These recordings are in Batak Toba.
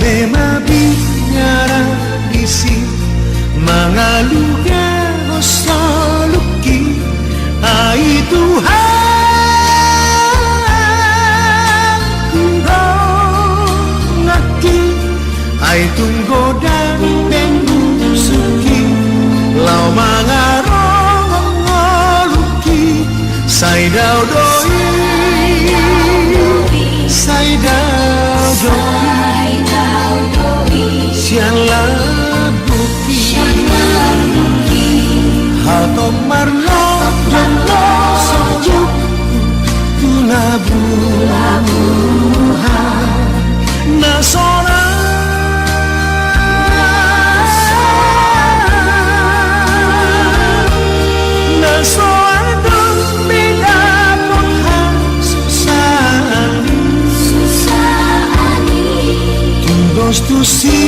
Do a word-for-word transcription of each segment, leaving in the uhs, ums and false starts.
Be mabiar disi mangalugahon soluki, ai Tuhan, tung dongangki, ai tung godang be musuhki, laho mangarongo ngolungki. Sai dao do i, sai dao do i, sian lambungki. Hatop marlok jolo sojok tu labuhan. Na so adong, na so adong be dapot hasusaan i. Tudos tusi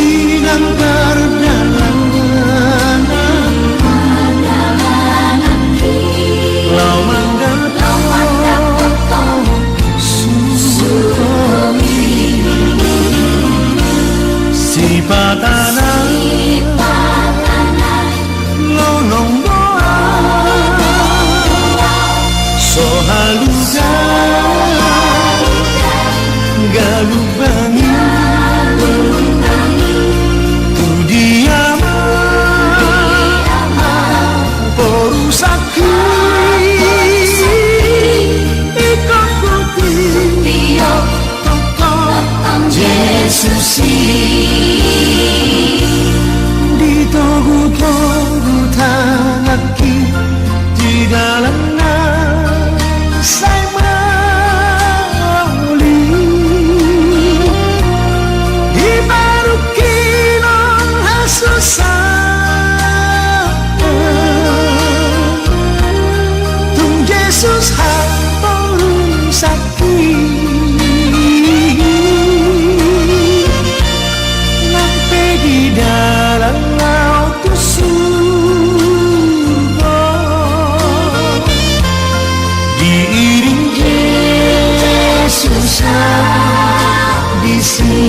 nang pardalanan, laho mandapothon suhut i. Sipata nai, lonong do au, so halugaon galup bangi. Tu dia ma porusakki? Ingkon hutio tongtong Jesus i. Ditogutogu tanganki di dalan na sai mauli, diparungkilhon hasusaan. Tung Jesus haporusakki, nang pe di dalan laho tu surgo, diiring Jesus au disi,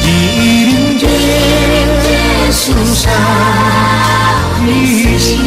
diiring Jesus au disi.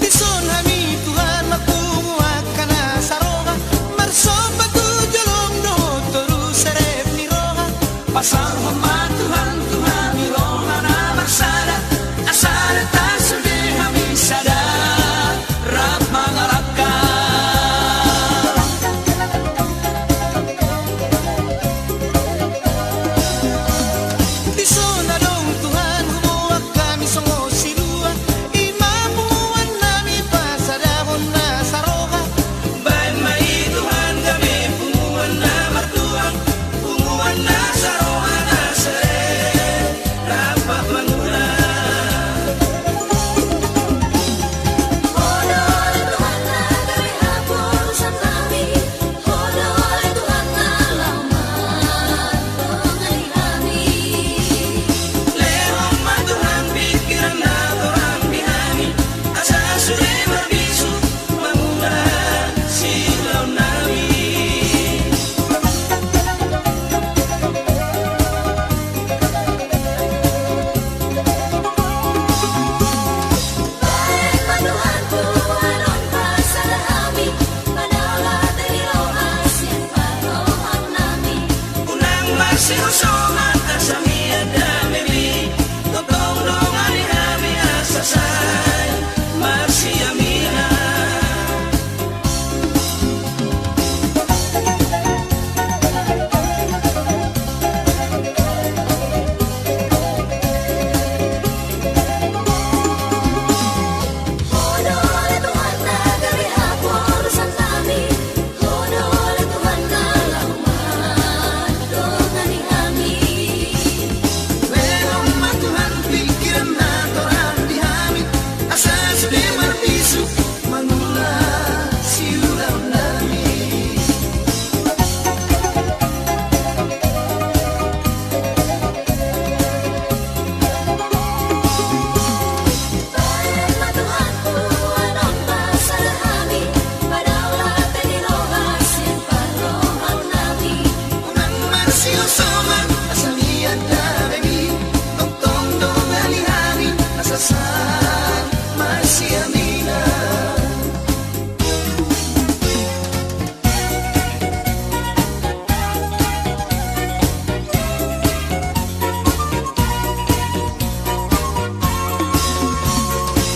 Dison hami Tuhan marpungu angka na saroha, marsomba tu jolom dohot toru serep ni roha. Pasaorhon ma Tuhan tu hami roha na marsada, asa tasude hami sada rap mangalangka. Dison adong Tuhan huboan hami songon silua, i ma punguan nami pasadahon na saroha. Baen ma i Tuhan gabe punguan na martulang, punguan na saroha na serep. Sian damemi, tongtong dongani hami, asa sahat ma sian i.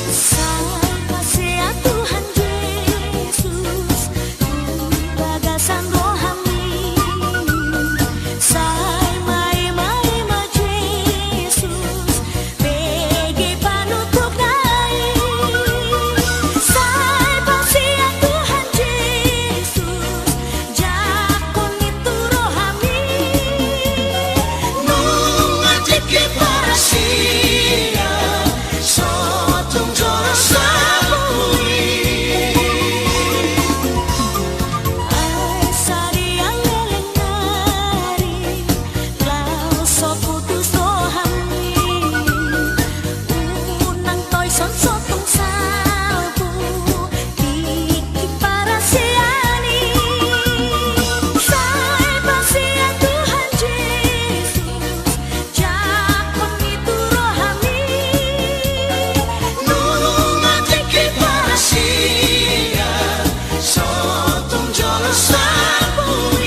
Sai paseat Tuhan Jesus tu bagasan rohami. Sai maima-ima Jesus, bege panuntungna i. Sai paseat Tuhan Jesus, jangkon i tu rohami. Nunga tingki parasian, so tung jolo salpu i. Ai sarian leleng nari, laos so putus rohami. Unang toison, so tung salpu tingki parasian i. Sai paseat Tuhan Jesus, jangkon i tu rohami. Nunga tingki parasian, so tung jolo salpu i.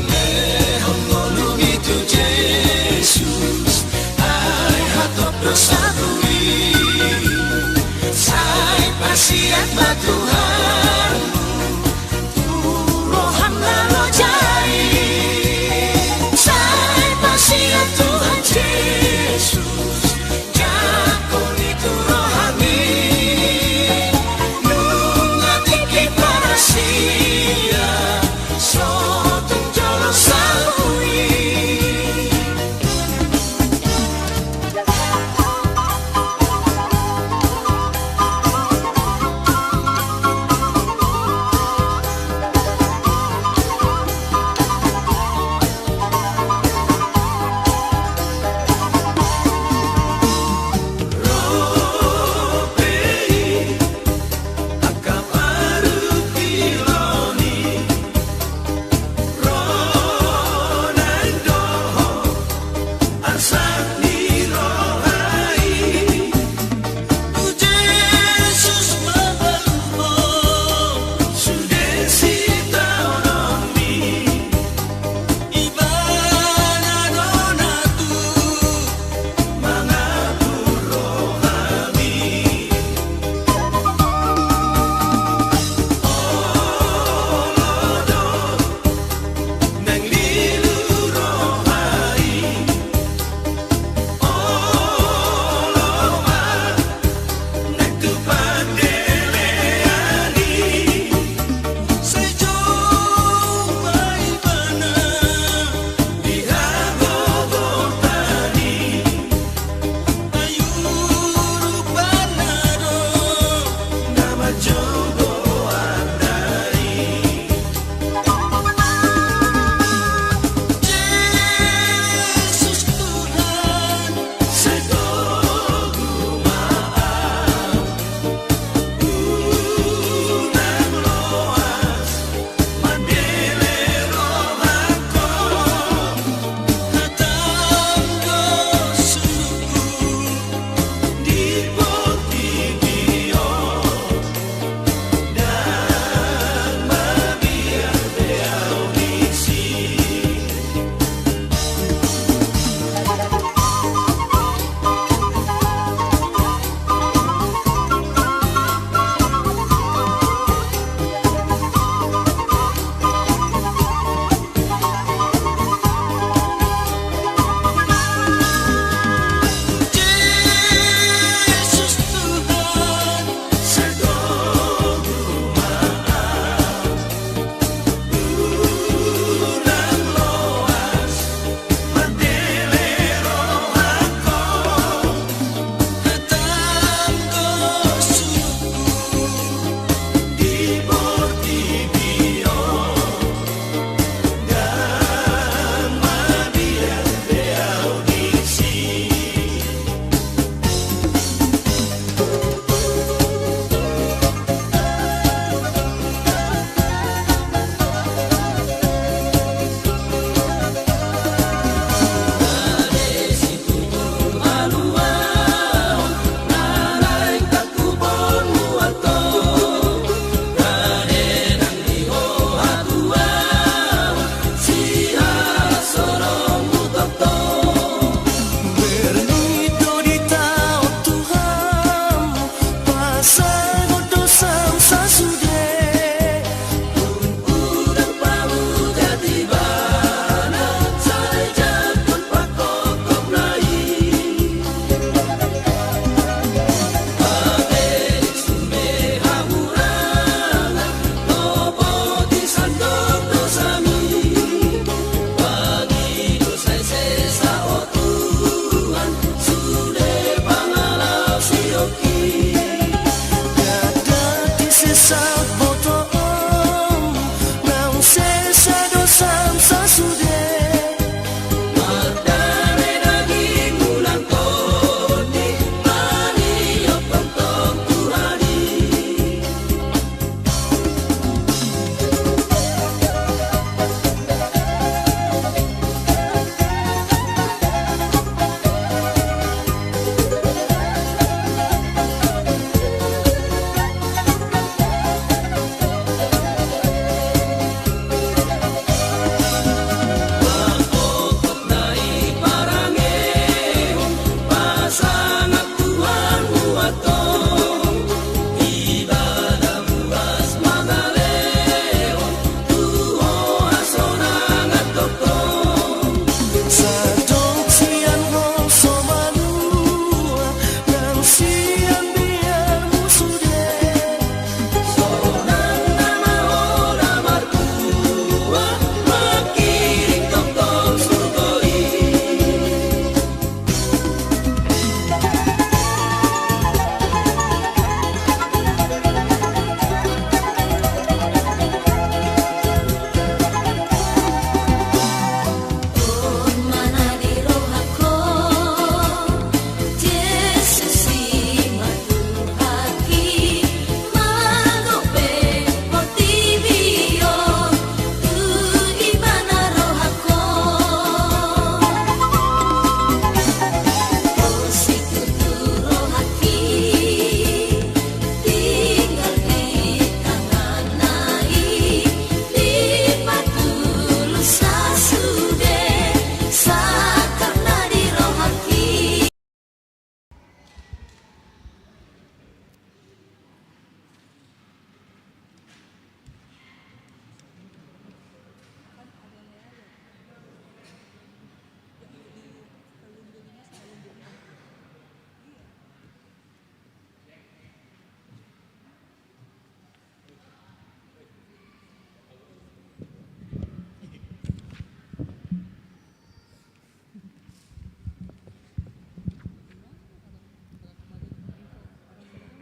Lehon ngolumi tu Jesus, ai hatop do salpu i. Sai paseat ma Tuhan tu roham na loja i. Sai paseat Tuhan Jesus, jangkon i tu rohami. Nunga tingki parasian, so tung jolo salpu i. Ro pe i angka parungkilon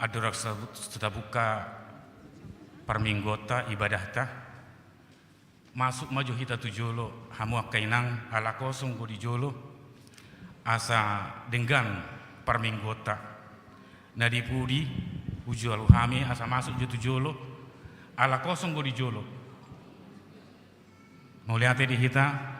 Andorang sa-, tabuka parmingguonta, ibadahta, masuk ma jo hita tu jolo, hamu angka inang, ala kosong do di jolo, asa denggan parmingguonta. Na di pudi, hujalo hami, asa masuk jo tu jolo, ala kosong do di jolo. Mauliate di hita.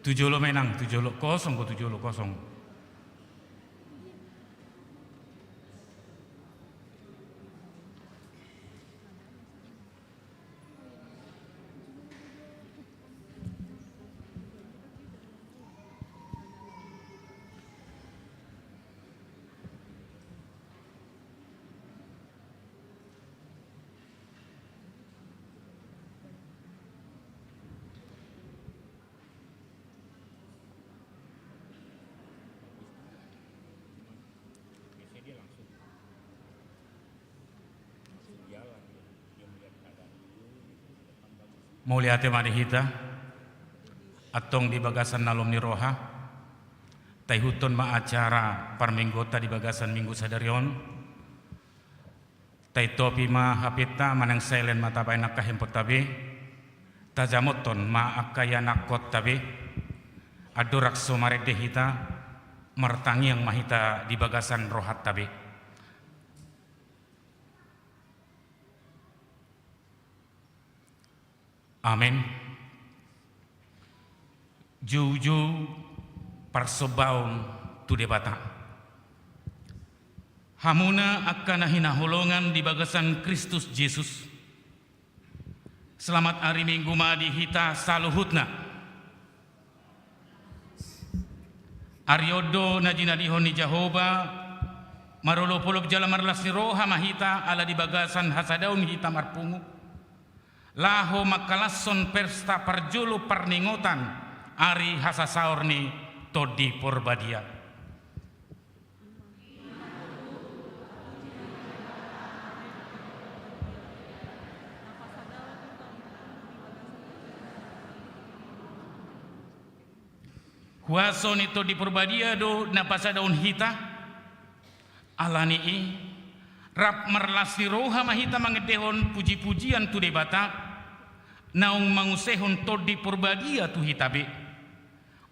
Tu jolo ma inang, tu jolo, kosong do tu jolo, kosong. Mauliate ma di hita, antong di bagasan na lomo ni roha, taihuthon ma acara parmingguonta di bagasan minggu sadari on. Taintopi ma hapenta, manang silent ma tabaen angka handphoneta be, tajamothon ma angka ianakhonta be, andorang so marende hita, martangiang ma hita di bagasan rohanta be. Amen. Joujou parsombaon tu Debata. Hamuna angka na hinaholongan di bagasan Kristus Jesus. Selamat ari Minggu ma di hita saluhutna. Ari on do na jinadihon ni Jahowa, marolopolop jala marlas ni roha ma hita ala di bagasan hasadaon hita marpungu, laho mangkalashon pesta parjolo parningotan ari hasasaor ni Tondi Porbadia. Huaso ni Tondi Porbadia do na pasadaon hita. Ala ni i, rap marlas ni roha ma hita mangendehon pujipujian tu Debata, naung mangusehon Tondi Porbadia tu hita be.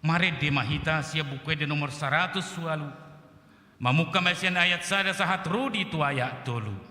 Marende ma hita sian Buku Ende nomor saratus ualu. Mamungka ma sian ayat sada sahat ro di tu ayat tolu.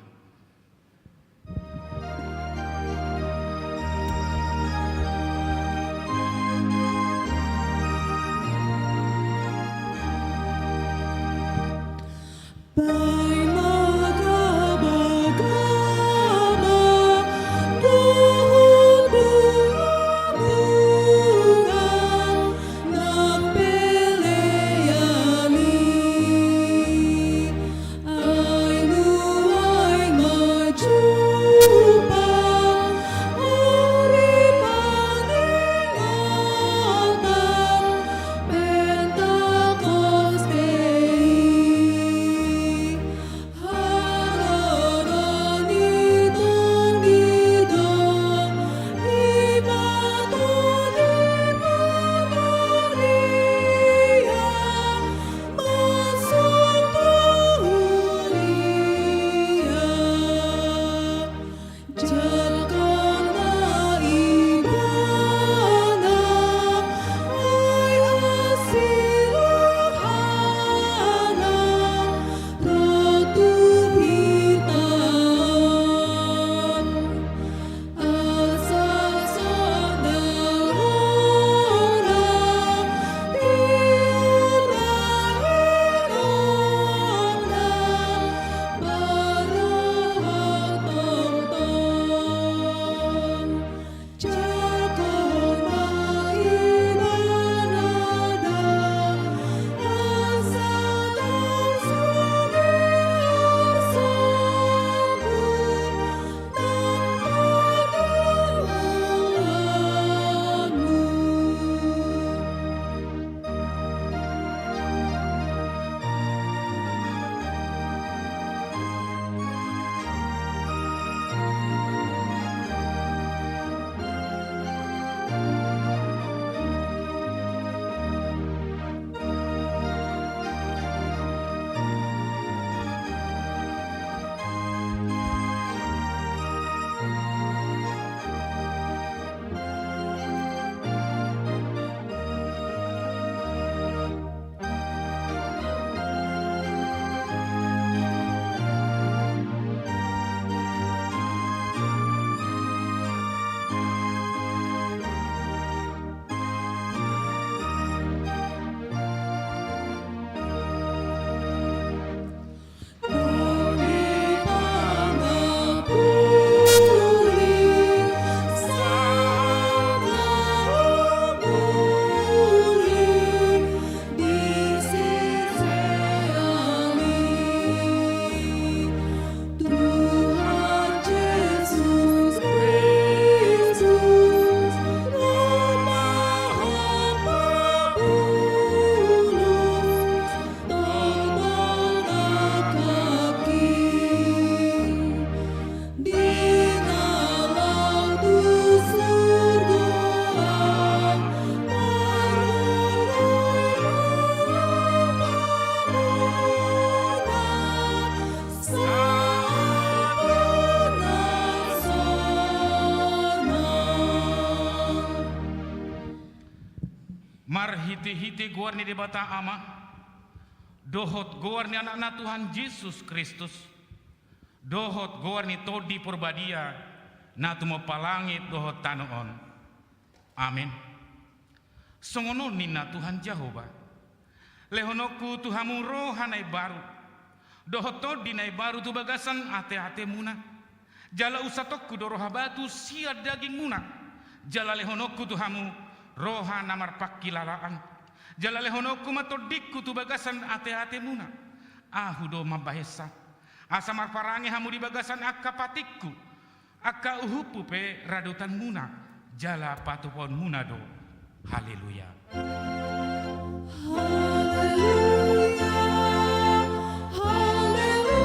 Marhite-hite goar ni Debata Ama, dohot goar ni Anakna Tuhan Jesus Kristus, dohot goar ni Tondi Porbadia, na tumompa langit dohot tano on. Amen. Songon on ninna Tuhan Jahowa: Lehononku tu hamu roha na imbaru, dohot tondi na imbaru tu bagasan ate-atemuna. Jala unsatongku do roha batu sian dagingmuna, jala lehononku tu hamu roha na marpangkilalaan. Jala lehononku ma tondingku tu bagasan ate-atemuna. Ahu do mambahensa, asa marparange hamu di bagasan angka patikku. Angka uhumhu pe radotanmuna, jala patupaonmuna do. Haleluya. Haleluya, haleluya, haleluya.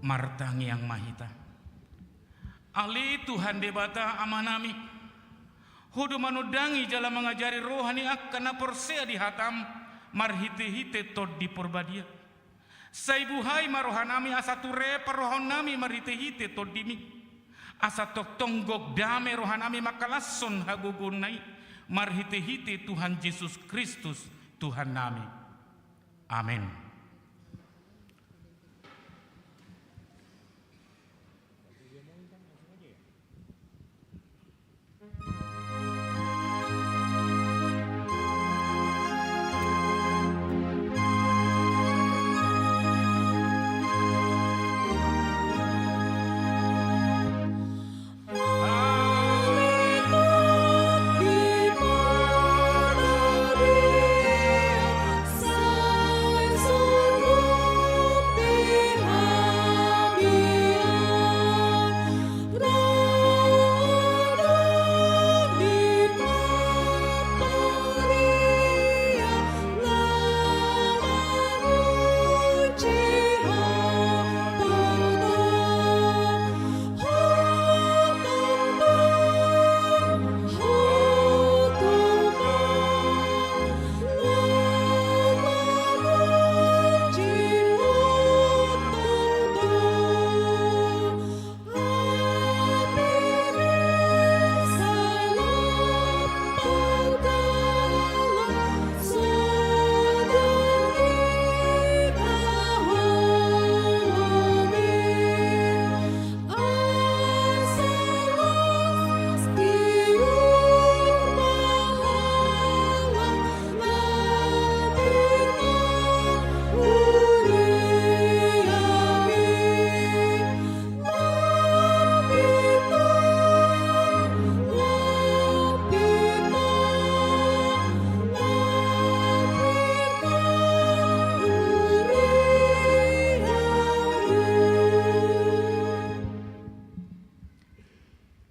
Martangiang ma hita. Ale Tuhan Debata Amanami, Ho do manondangi jala mangajari roha ni angka na porsea di hataM marhite-hite Tondi Porbadia. Sai buhai ma rohanami asa ture parrohaonnami marhite-hite Tondimi. Asa tongtong gok dame rohanami mangkalashon hagogoonna i, marhite-hite Tuhan Jesus Kristus Tuhannami. Amen.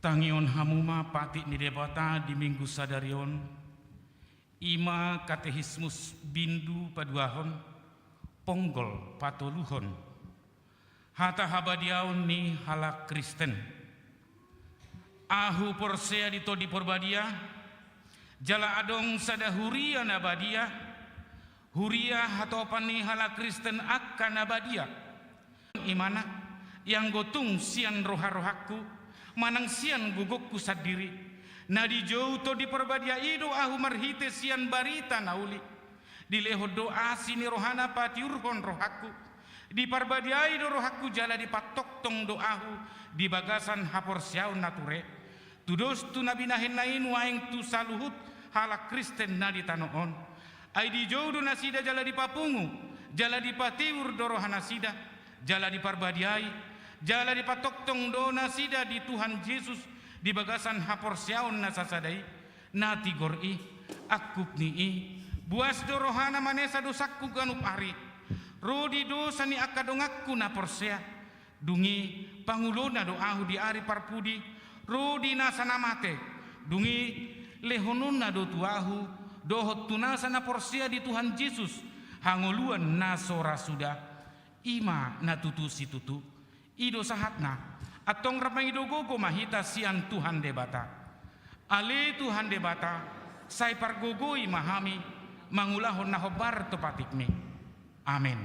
Tangihon hamu ma patik ni Debata di Minggu sadari on, i ma Katekismus bindu paduahon, ponggol patoluhon. Hata habadiaon ni halak Kristen. Ahu porsea di Tondi Porbadia, jala adong sada huria na badia, huria hatopan ni halak Kristen angka na badia. Imana, ianggo tung sian roha-rohangku, manang sian gogongku sandiri, na dijou Tondi Porbadia i do ahu marhite sian barita na uli. Dilehon do asi ni rohana patiurhon rohangku. Diparbadiai do rohangku jala dipatongtong do ahu di bagasan haporseaon na ture. Tudos tu na binahenna i nuaeng tu saluhut halak Kristen na di tano on. Ai dijou do nasida jala dipapungu, jala dipatiur do rohanasida, jala diparbadiai, jala dipatongtong do nasida di Tuhan Jesus di bagasan haporseaon na sasada i. Na tigor i, angkup ni i, buas do rohana manesa dosangku ganup ari. Ro di dosa ni angka donganku na porsea. Dung i pangulona do ahu di ari parpudi, ro di nasa na mate. Dung i lehononna do tu ahu, dohot tu nasa na porsea di Tuhan Jesus, hangoluan na so ra suda. I ma na tutu situtu. I do sahatna, antong rap mangido gogo ma hita sian Tuhan Debata. Ale Tuhan Debata, sai pargogoi ma hami mangulahon na hombar tu patikmi. Amen.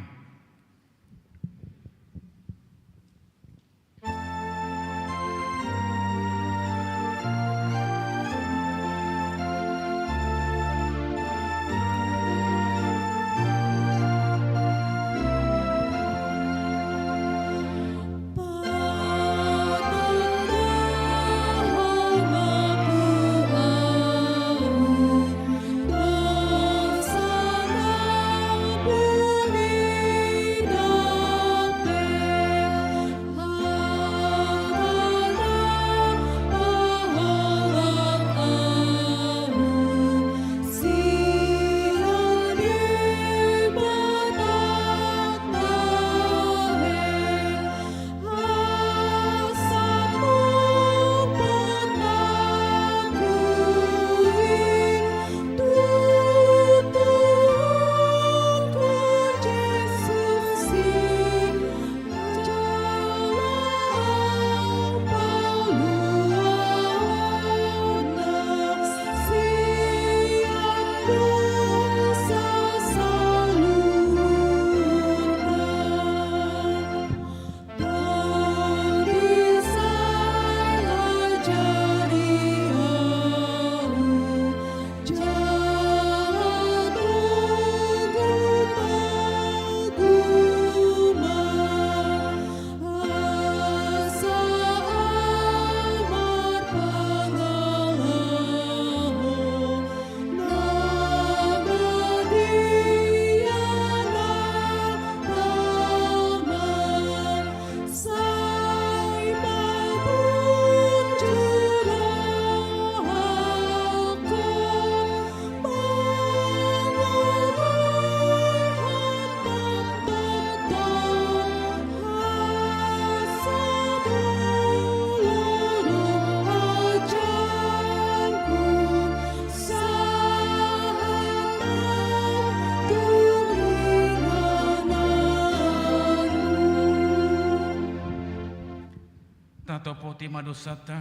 Topoti ma dosanta,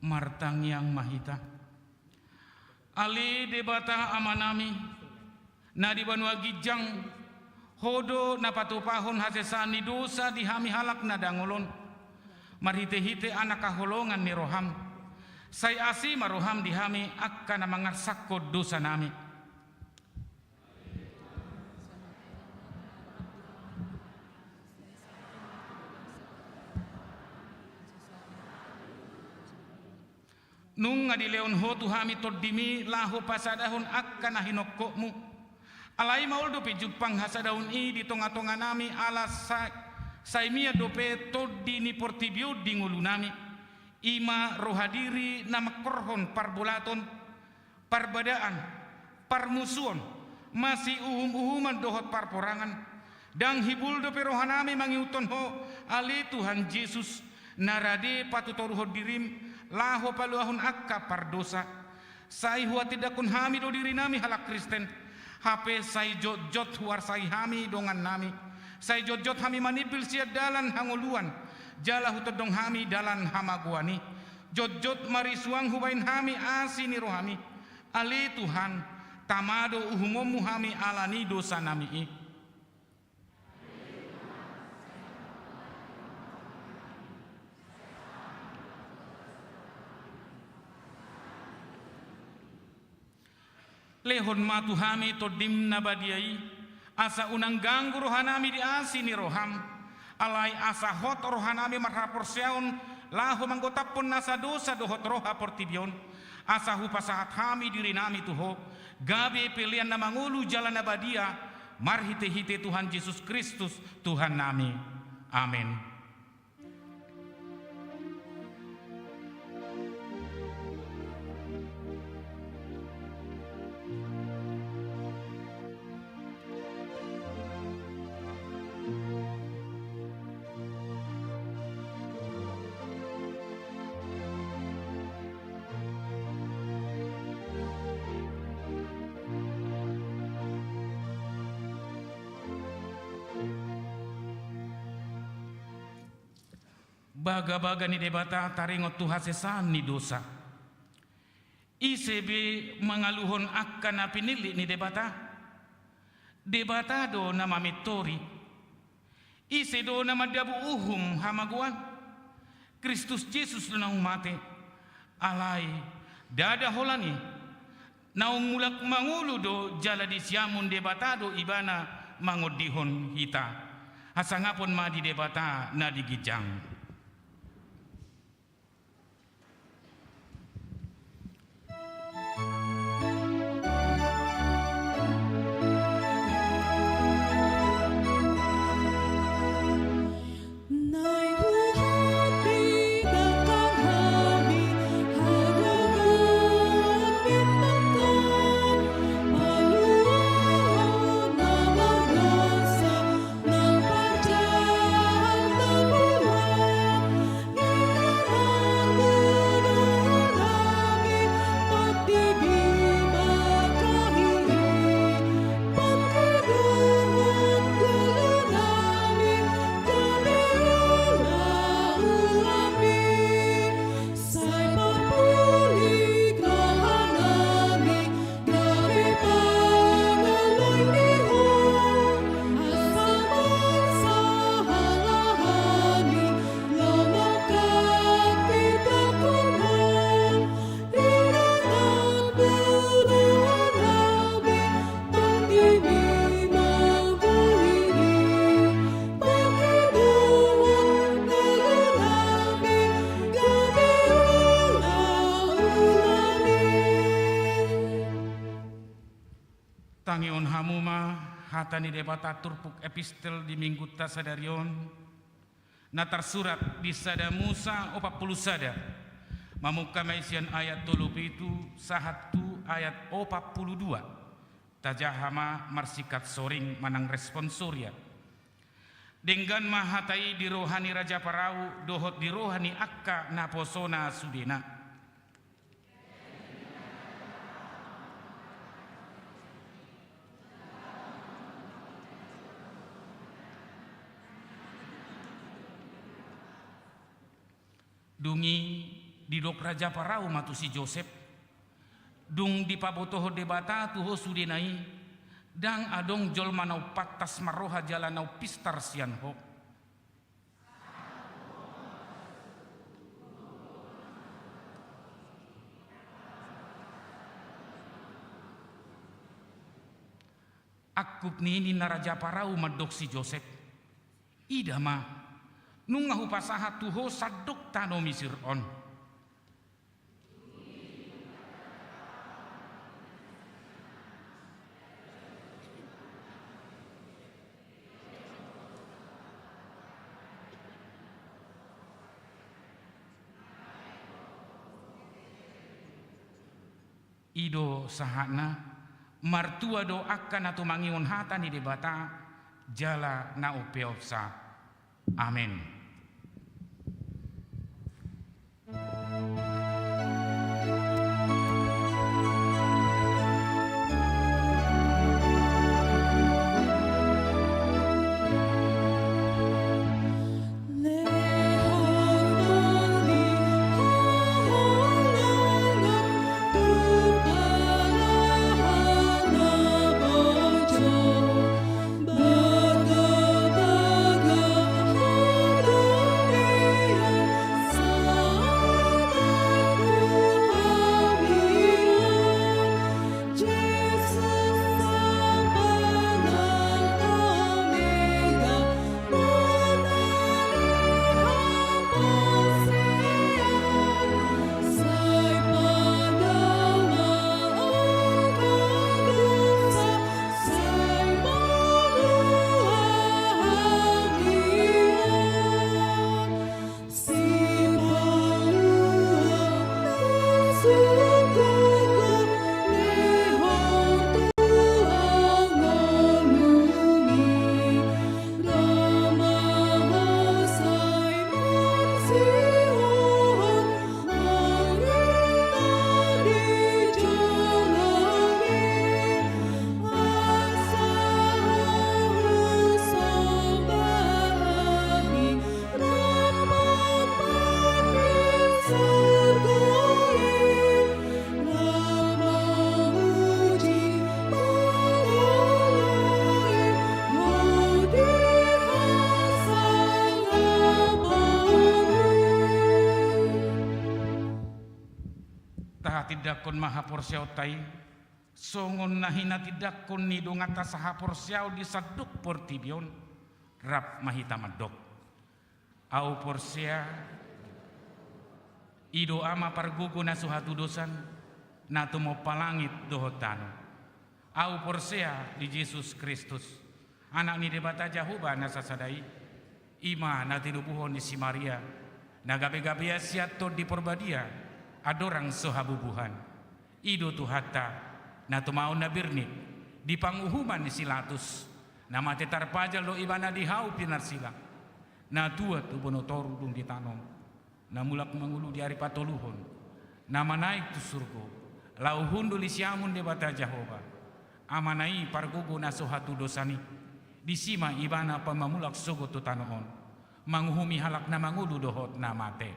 martangiang ma hita. Ale Debata Amanami, na di banua ginjang, Ho do na patupahon hasesaan ni dosa di hami halak na dangol on, marhitehite Anak haholongan ni roham. Sai asi ma roham di hami angka na mangarsakhon dosanami. Nunga dilehon Ho tu hami Tondimi laho pasadahon angka na hinokkopmu. Alai maol dope jumpang hasadaon i di tongatonganami, ala sa-, sai mian dope tondi ni portibi on di ngolunami. I ma roha diri na mangkorhon parbolaton, parbadaan, parmusuon, masiuhumuhuman dohot parporangan. Ndang hibul dope rohanami mangihuthon Ho, ale Tuhan Jesus, na rade patutoruhon dirim laho paluahon angka pardosa. Sai huhatindangkon hami do dirinami halak Kristen, hape sai jotjot huarsai hami dongannami. Sai jotjot hami manimpil sian dalan hangoluan, jala hutondong hami dalan hamagoan i. Jotjot ma risuang hubahen hami asi ni rohami. Ale Tuhan, tama do uhumonmu hami ala ni dosanami i. Lehon ma tu hami Tondim na badia i, asa unang ganggu rohanami di asi ni roham, alai asa hot rohanami marhaporseaon laho manggotaphon nasa dosa dohot roha portibi on, asa hupasahat hami dirinami tu Ho, gabe pelean na mangolu jala na badia, marhitehite Tuhan Jesus Kristus, Tuhannami. Amen. Bagabaga ni Debata taringot tu hasesaan ni dosa. Ise be mangaluhon angka na pinillit ni Debata? Debata do na mamintori. Ise do na mandabu uhum hamagoan? Kristus Jesus do naung mate. Alai, ndada holan i, naung mulak mangolu do jala di siamun Debata do Ibana mangondihon hita. Hasangapon ma di Debata na di ginjang. Tangihon hamu ma hata ni Debata turpuk epistel di Minggunta sadari on, na tarsurat di Sada Musa opat pulu sada, mamungka ma i sian ayat tolu pitu sahat tu ayat opat pulu dua. Tajaha ma marsingkat soring manang responsoria. Denggan ma hata i di roha ni Raja Parau dohot di roha ni angka naposona sudena. Dung i didok Raja Parau ma tu si Josep: Dung dipabotohon Debata tu ho sudena i, ndang adong jolma na umpantas marroha jala na umpistar sian ho. Angkup ni i ninna Raja Parau mandok si Josep: Ida ma, nunga hupasahat tu ho sandok tano Misir on. I do sahatna. Martua do angka na tumangihon hata ni Debata jala na umpeopsa. Amen. Tahatindangkon ma haporseaonta i, songon na hinatindangkon ni donganta sahaporseaon di sandok portibi on. Rap ma hita mandok: Ahu porsea, i do Ama pargogo na so hatudosan, na tumompa langit dohot tano. Ahu porsea di Jesus Kristus, Anak ni Debata Jahowa na sasada i, i ma na tinubuhon ni si Maria, na gabe-gabean sian Tondi Porbadia, andorang so habubuhan. I do Tuhanta, na tumaon na birnit di panguhuman ni si Latus, na mate tarpajal do Ibana di hau pinarsila, na tuat tu bono toru dung ditanom, na mulak mangolu di ari patoluhon, na manaek tu surgo, laho hundul di siamun Debata Jahowa, Amana i pargogo na so hatudosan i. Disi ma Ibana pamamulak sogot tu tano on, manguhumi halak na mangolu dohot na mate.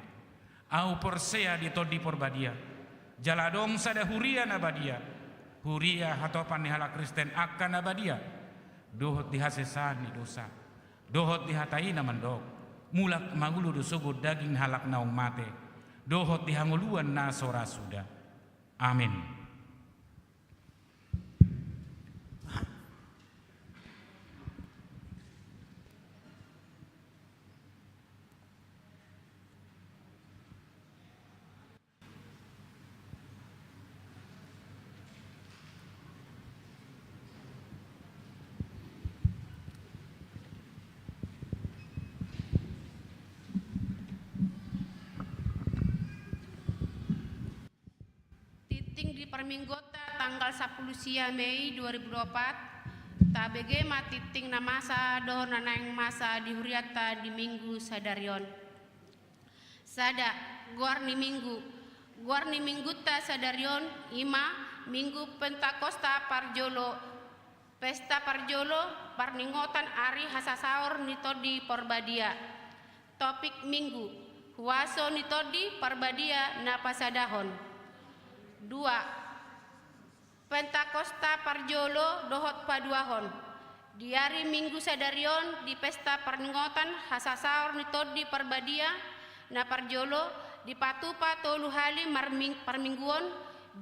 Ahu porsea di Tondi Porbadia, jala adong sada huria na badia, huria hatopan ni halak Kristen angka na badia, dohot di hasesaan ni dosa, dohot di hata i na mandok: Mulak mangolu do sogot daging ni halak naung mate, dohot di hangoluan na so ra suda. Amin. Tingting di parmingguonta tanggal sampulu sia Mei dua ribu dua puluh empat, tabege ma tingting na masa dohot na naeng masa di hurianta di Minggu sadari on. Sada, goar ni Minggu. Goar ni Minggunta sadari on i ma Minggu Pentakosta parjolo, pesta parjolo parningotan ari hasasaor ni Tondi Porbadia. Topik Minggu: Huaso ni Tondi Parbadia na pasadahon. Dua. Pentakosta parjolo dohot paduahon. Di ari Minggu sadari on di pesta parningotan hasasaor ni Tondi Parbadia na parjolo dipatupa tolu hali marming-, parmingguon,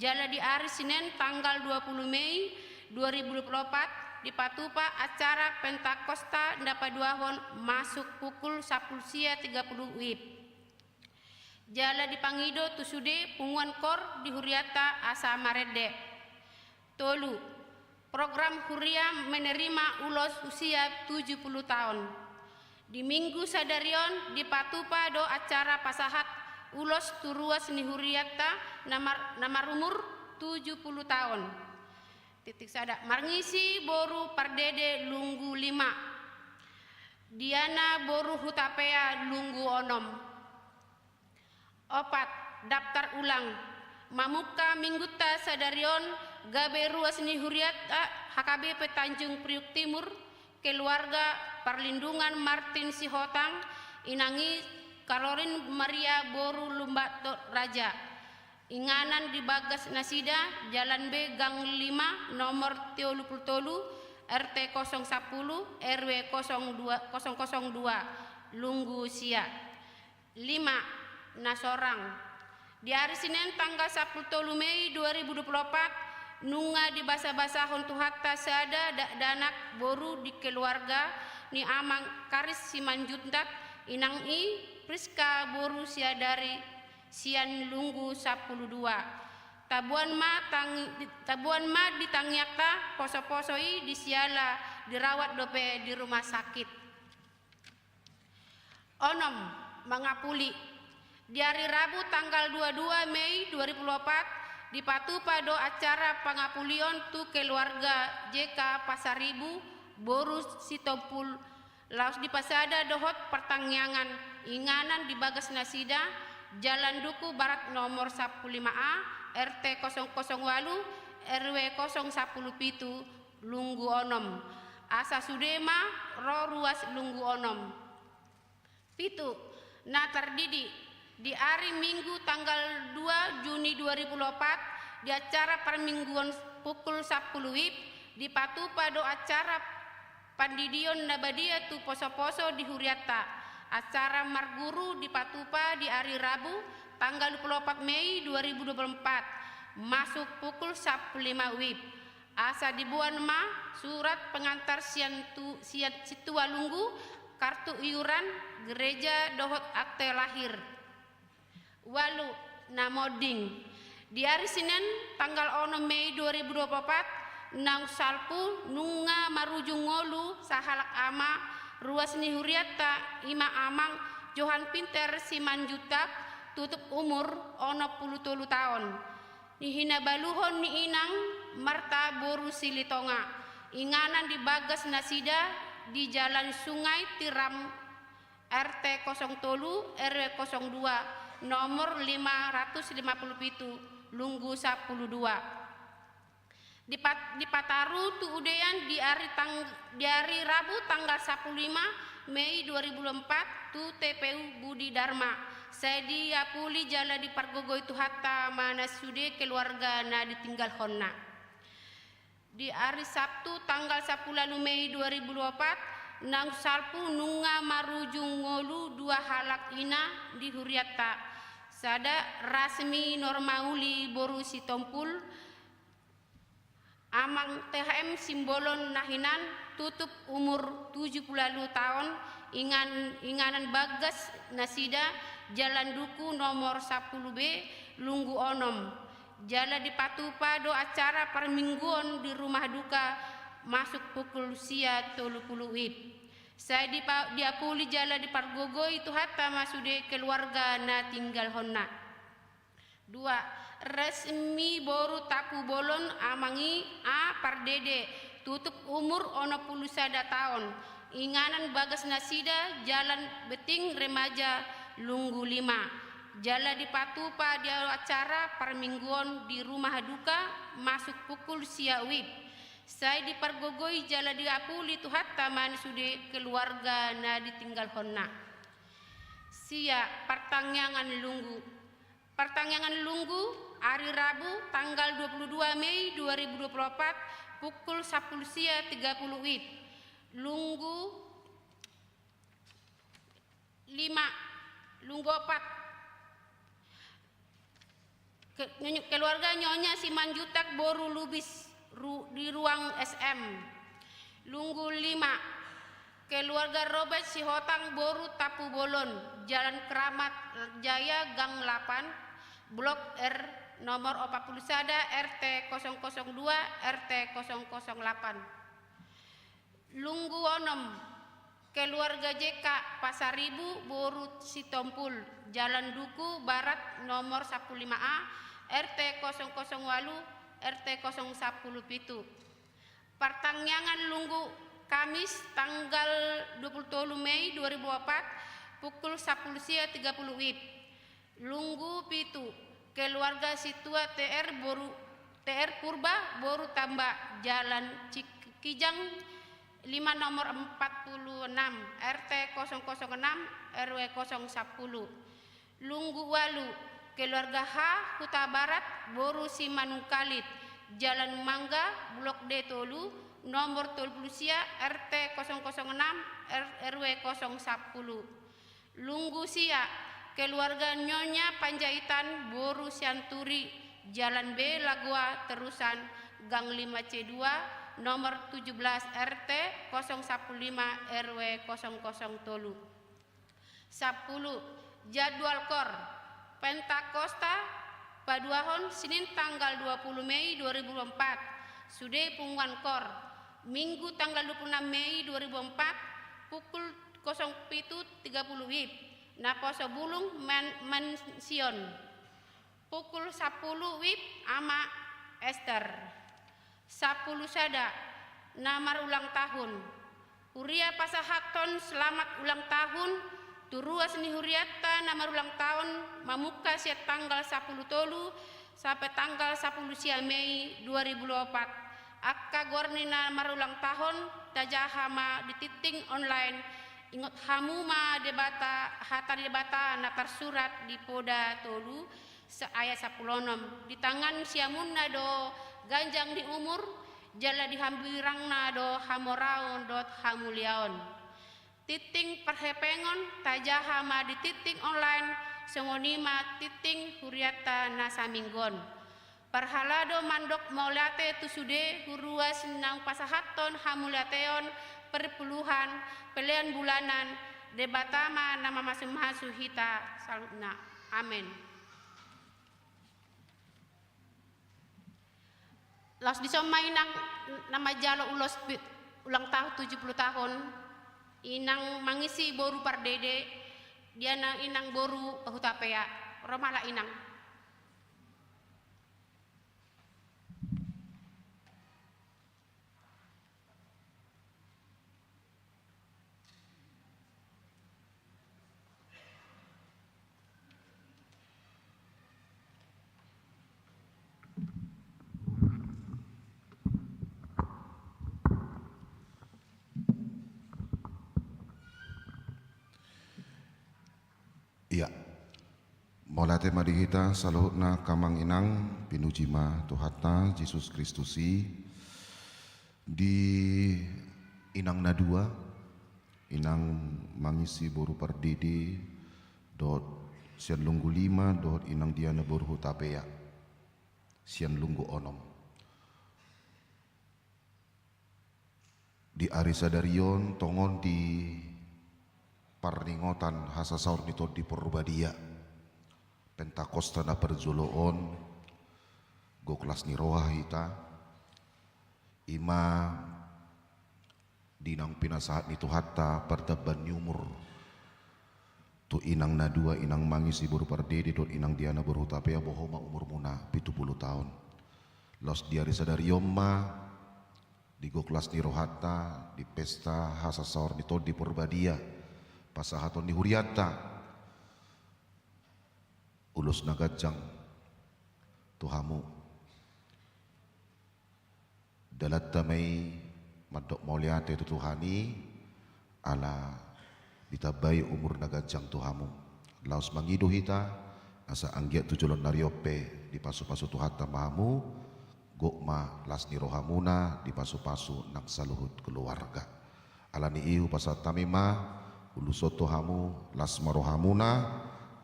jala di ari Sinen tanggal dua pulu Mei dua ribu dua pulu opat dipatupa acara Pentakosta na paduahon masuk pukul sampulu sia tiga pulu wib. Jala dipangido tu sude punguan kor di hurianta asa marende. Tolu. Program huria menerima ulos usia tujuh puluh taon. Di Minggu sadari on dipatupa do acara pasahat ulos tu ruas ni hurianta na mar-, na marumur tujuh puluh taon. Titik sada. Marngisi boru Pardede Lunggu lima. Diana boru Hutapea Lunggu onom. Opat. Daftar ulang. Mamungka Minggunta sadari on gabe ruas ni hurianta H K B P Tanjung Priuk Timur, keluarga Parlindungan Martin Sihotang, inang i Karorin Maria boru Lumbato Raja. Inganan di bagas nasida, Jalan B, Gang lima, nomor tolu pulu tolu, R T kosong sampulu, R W kosong dua, kosong kosong dua, Lunggu sia. Lima. Na sorang. Di ari Sinen tanggal sampulu tolu Mei dua ribu dua pulu opat, nunga dibasabasahon Tuhanta sada dakdanak boru di keluarga ni Amang Karis Simanjuntak, inang i Priska boru Siadari sian Lunggu sampulu dua. Taboan ma tangi-, taboan ma di tangiangta poso-poso i di siala dirawat dope di rumah sakit. Onom. Mangapuli. Di ari Rabu tanggal dua dua Mei dua ribu dua pulu opat dipatupa do acara pangapulion tu keluarga J K Pasaribu boru Sitompul, laos dipasada dohot partangiangan, inganan di bagas nasida, Jalan Duku Barat nomor sampulu lima A, R T kosong kosong walu, R W kosong sampulu pitu, Lunggu onom. Asa sude ma ro ruas Lunggu onom. Pitu. Na tardidi. Di ari Minggu tanggal dua Juni dua ribu dua pulu opat, di acara parmingguon pukul sampulu wib, dipatupa do acara pandidion na badia tu poso-poso di hurianta. Acara marguru dipatupa di ari Rabu tanggal dua pulu opat Mei dua ribu dua pulu opat, masuk pukul sampulu lima wib. Asa diboan ma surat pengantar sian tu-, sian Sintua Lunggu, kartu iuran, gereja dohot akte lahir. Ualu. Na monding. Di ari Sinen tanggal onom Mei dua ribu dua pulu opat, naung salpu nunga marujung ngolu sahalak ama ruas ni hurianta, i ma Amang Johan Pinter Simanjuntak, tutup umur onom pulu tolu taon. Nihinabaluhon ni inang Marta boru Silitonga, inganan di bagas nasida di Jalan Sungai Tiram, R T kosong tolu, R W kosong dua, nomor lima ratus lima pulu pitu, Lunggu sampulu dua. Dipat-, dipataru tu udean di ari tang-, di ari Rabu tanggal sampulu lima Mei dua ribu dua pulu empat tu T P U Budi Dharma. Sai diapuli jala dipargogoi Tuhanta ma na sude keluarga na ditinggalhonna. Di ari Sabtu tanggal sampulu ualu Mei dua ribu dua pulu opat, naung salpu nunga marujung ngolu dua halak ina di hurianta. Sada Rasmi Normauli boru Sitompul, Amang T H M Simbolon na hinan, tutup umur tujuh puluh ualu taon, ingan-, inganan bagas nasida, Jalan Duku nomor sampulu B, Lunggu onom. Jala dipatupa do acara parmingguon di rumah duka masuk pukul sia tolu pulu wib. Sai dipa-, diapuli jala dipargogoi Tuhanta ma sude keluarga na tinggalhonna. Dua, Resmi boru Takubolon, Amang i A Pardede, tutup umur onom pulu sada taon, inganan bagas nasida Jalan Beting Remaja, Lunggu lima. Jala dipatupa di acara parmingguon di rumah duka masuk pukul sia wib. Sai dipargogoi jala diapuli Tuhanta ma na sude keluarga na ditinggalhonna. Sia, partangiangan Lunggu. Partangiangan Lunggu, ari Rabu, tanggal dua puluh dua Mei dua ribu dua puluh empat, pukul sampulu sia tiga puluh wib. Lunggu lima, Lunggu opat. Ke-, nyonya-, keluarga Nyonya Simanjuntak boru Lubis, ru-, di ruang S M. Lunggu lima, keluarga Robert Sihotang boru Tampubolon, Jalan Keramat Jaya, Gang delapan, Blok R, nomor empat puluh sada, R T kosong kosong dua, R T kosong kosong delapan. Lunggu onom, keluarga J K, Pasaribu, boru Sitompul, Jalan Duku Barat, nomor sampulu lima A, R T kosong kosong walu, R T kosong sampulu pitu. Partangiangan Lunggu, Kamis, tanggal dua puluh tolu Mei dua ribu opat, pukul sampulu sia tiga puluh wib. Lunggu pitu, keluarga Situa T R boru, T R Purba, boru Tamba, Jalan Cik-, Kijang, lima, nomor empat puluh enam, R T kosong kosong enam, R W kosong sampulu. Lunggu walu, keluarga H, Huta Barat, boru Simanungkalit, Jalan Mangga, Blok D tolu, nomor tolu puluh sia, R T kosong kosong enam, R-, R W kosong sampulu. Lunggu sia, keluarga Nyonya Panjaitan, boru Sianturi, Jalan B Lagoa Terusan, Gang lima C dua, nomor tujuh belas, R T kosong sampulu lima, R W kosong kosong tolu. Sampulu, jadwal koor. Pentakosta paduahon, Senin tanggal dua puluh Mei dua ribu empat, sude punguan koor. Minggu tanggal dua puluh enam Mei dua ribu empat, pukul kosong pitu tiga puluh wib, Naposo Bulung, Man-, Mansion. Pukul sampulu wib, Ama Ester. Sampulu sada, na marulang tahun. Huria pasahathon selamat ulang tahun tu ruas ni hurianta na marulang tahun, mamungka sian tanggal sampulu tolu sampe tanggal sampulu sia Mei dua ribu dua puluh opat. Angka goar ni na marulang tahun, tajaha ma di tingting online. Ingot hamu ma Debata, hata ni Debata na tarsurat di Poda tolu, sa-, ayat sampulu onom. Ditangan siamunna do ganjang ni umur, jala dihambirangna do hamoraon dohot hamuliaon. Tingting parhepengon, tajaha ma di tingting online, songon i ma tingting hurianta na saminggu on. Parhalado mandok mauliate tu sude huruas naung pasahathon hamuliateon, perpuluhan, pelean bulanan, Debata ma na mamasumasu hita saluhutna. Amen. Laos dison ma inang na manjalo ulos pi-, ulang tahun tujuh puluh tahun, inang Mangisi boru Pardede, dia na inang boru Hutapea. Ro ma ala inang. Ia. Mauliate ma di hita saluhutna angka amang inang, pinuji ma Tuhanta Jesus Kristus i. Di inang na dua, inang Mangisi boru Pardede, dohot sian Lunggu lima, dohot inang Diana boru Hutapea, sian Lunggu onom. Di ari sadari on tongon di parningotan hasasaor ni Tondi Porbadia, Pentakosta na parjolo on, gok las ni roha hita, i ma di naung pinasahat ni Tuhanta partambahan ni umur. Tu inang na dua, inang Mangisi boru Pardede dohot inang Diana boru Hutapea, boho ma umurmuna pitu pulu taon. Laos di ari sadari on ma, di gok las ni rohanta, di pesta hasasaor ni Tondi Porbadia, pasahaton ni hurianta, ulos na ganjang tu hamu. Dalanta ma i mandok mauliate tu Tuhan i, ala ditambai umur na ganjang tu hamu. Laos mangido hita, asa anggiat tu joloan ni ari on pe dipasupasu Tuhanta ma hamu, gok ma las ni rohamuna dipasupasu nang saluhut keluarga. Alani i hupasahat hami ma, ulos on tu hamu, las ma rohamuna,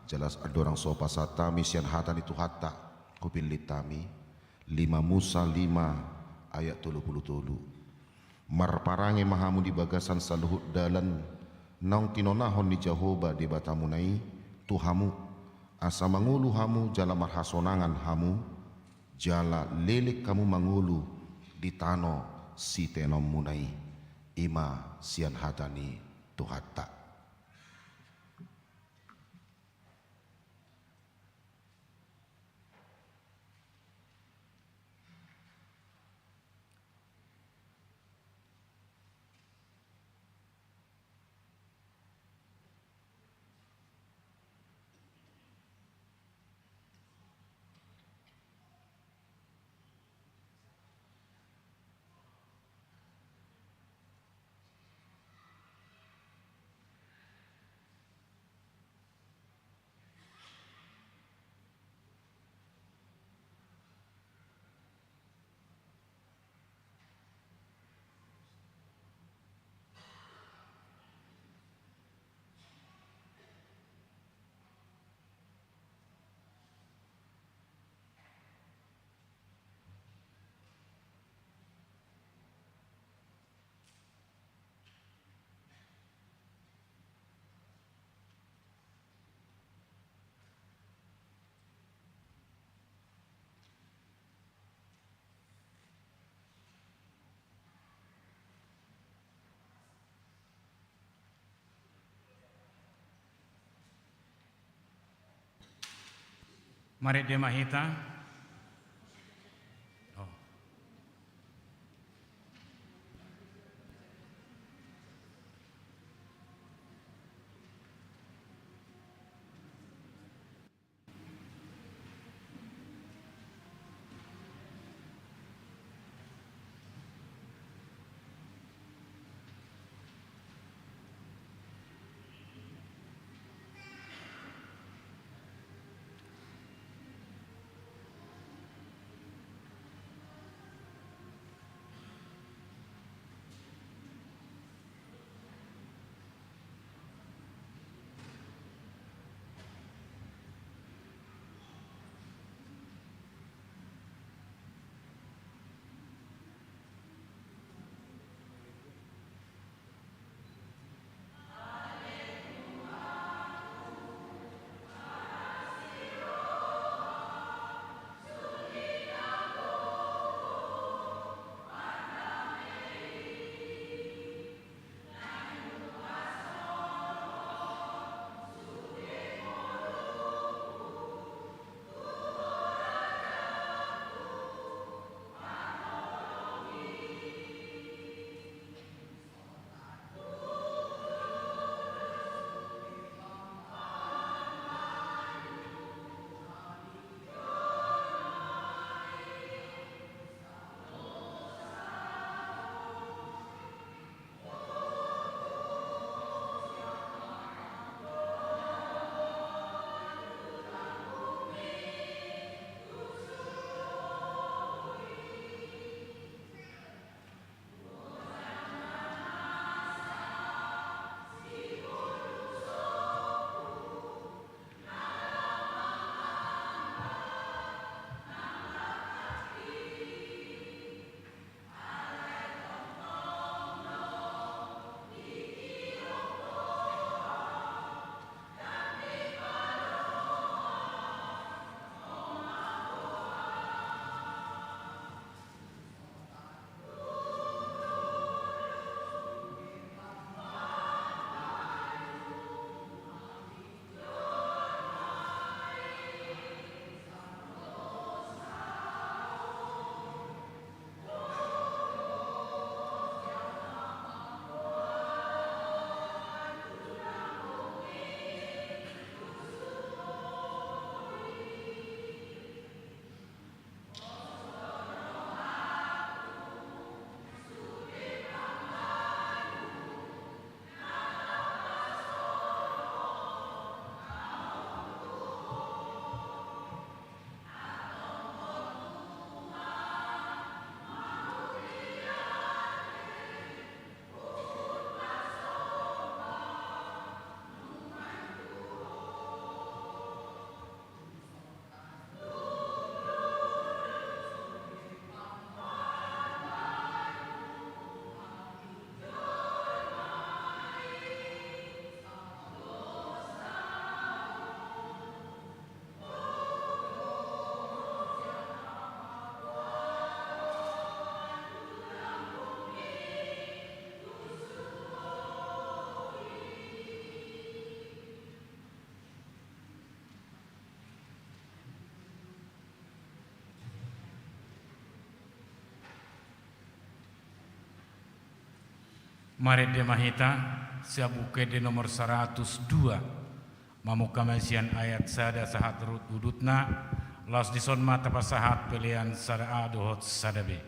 jala andorang so pasahat hami sian hata ni Tuhanta, hupillit hami, lima Musa lima ayat tolu pulu tolu. Marparange ma hamu di bagasan saluhut dalan naung tinonahon ni Jahowa Debatamuna i tu hamu, asa mangolu hamu jala marhasonangan hamu, jala leleng hamu mangolu di tano siteanonmuna i, i ma sian hata ni Tuhanta. Marende ma hita. Oh. Marende ma hita, sian Buku Ende nomor saratus dua, mamungka ma sian ayat sada sahat rut udutna, laos dison ma tapasahat pelean sada A dohot sada B.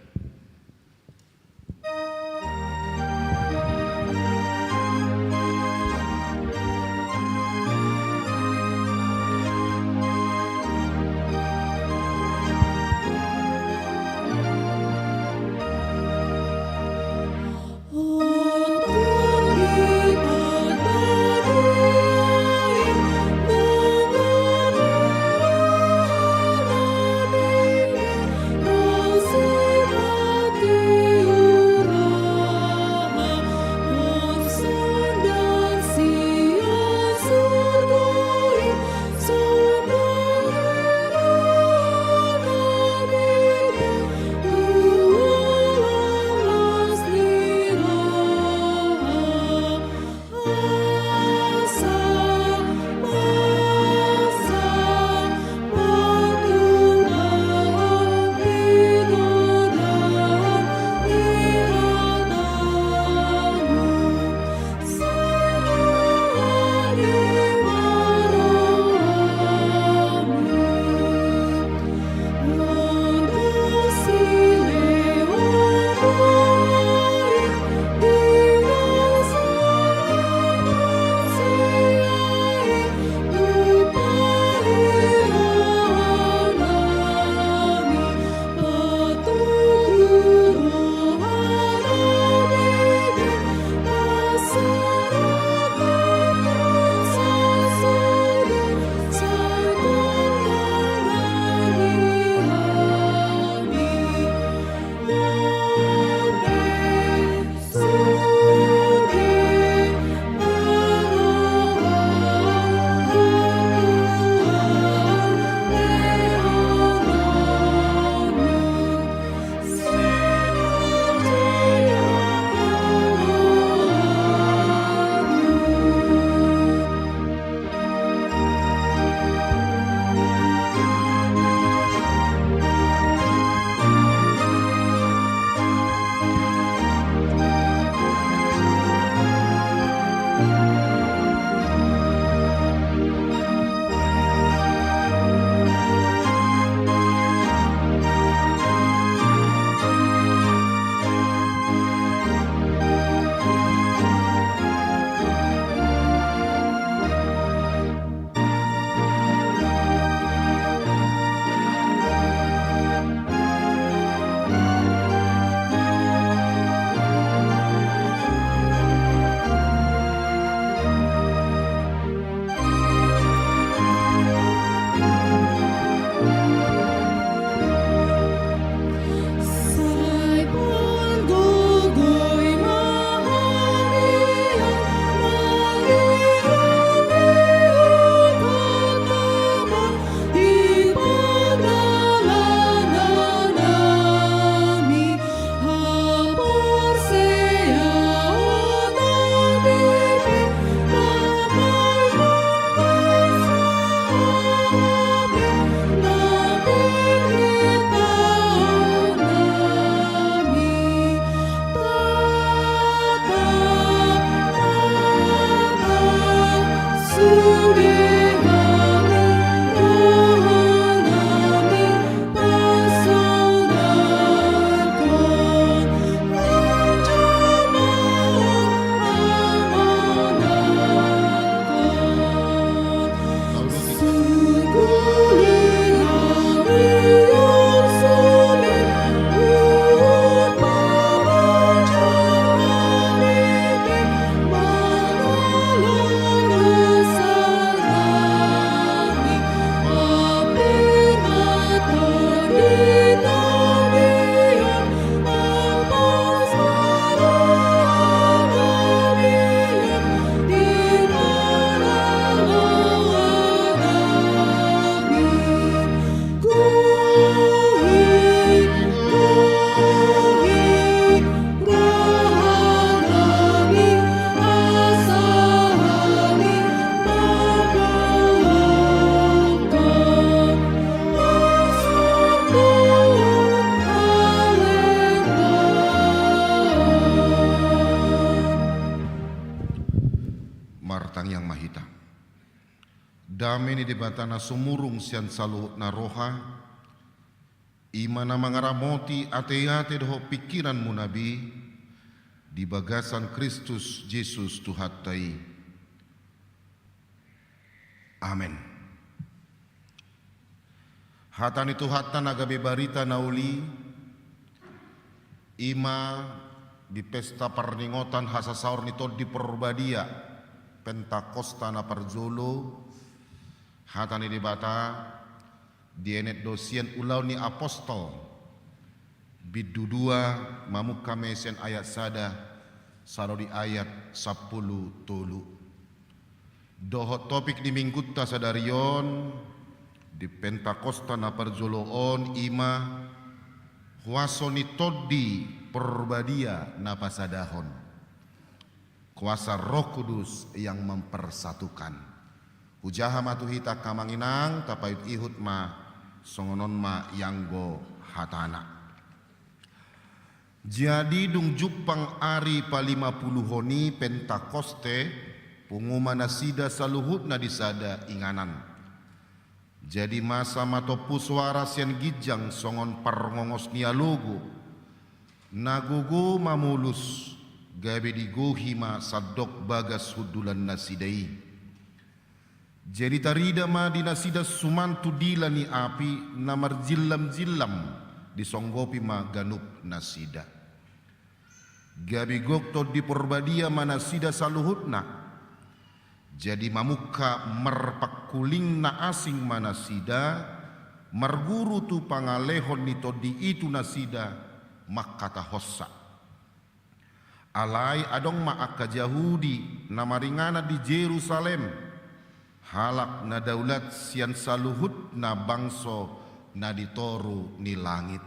Dame ni Debata na sumurung sian saluhutna roha, i ma na mangaramoti ateate dohot pingkiranmuna be di bagasan Kristus Jesus Tuhanta i. Amen. Hata ni Tuhanta na gabe barita na uli, i ma di pesta parningotan hasasaor ni Tondi Porbadia, Pentakosta na parjolo, hata ni Debata dienet do sian Ulaon ni Apostel, bindu dua, mamungka ma sian ayat sada sahat di ayat sampulu tolu. Dohot topik ni minggunta sadari on, di Pentakosta na parjolo on, i ma huaso ni Tondi Porbadia na pasadahon. Kuasa Roh Kudus yang mempersatukan. Hujaha ma tu hita angka amang inang, tapaihut-ihut ma, songon on ma ianggo hatana. Jadi dung jumpang ari palimapuluhon i, Pentakoste, pungu ma nasida saluhutna di sada inganan. Jadi masa ma tompu soara sian ginjang songon parngongos ni alogo, na gogo mamolus, gabe digohi ma sandok bagas hundulan nasida i. Jadi tarida ma di nasida suman tu dila ni api na marjillam-jillam, disonggopi ma ganup nasida. Gabe gok Tondi Porbadia ma nasida saluhutna. Jadi mamungka marpangkuling na asing ma nasida, marguru tu pangalehon ni Tondi i tu nasida, mangkatahonsa. Alai adong ma angka Jahudi na maringanan di Jerusalem, halak na daulat sian saluhut na bangso na di toru ni langit.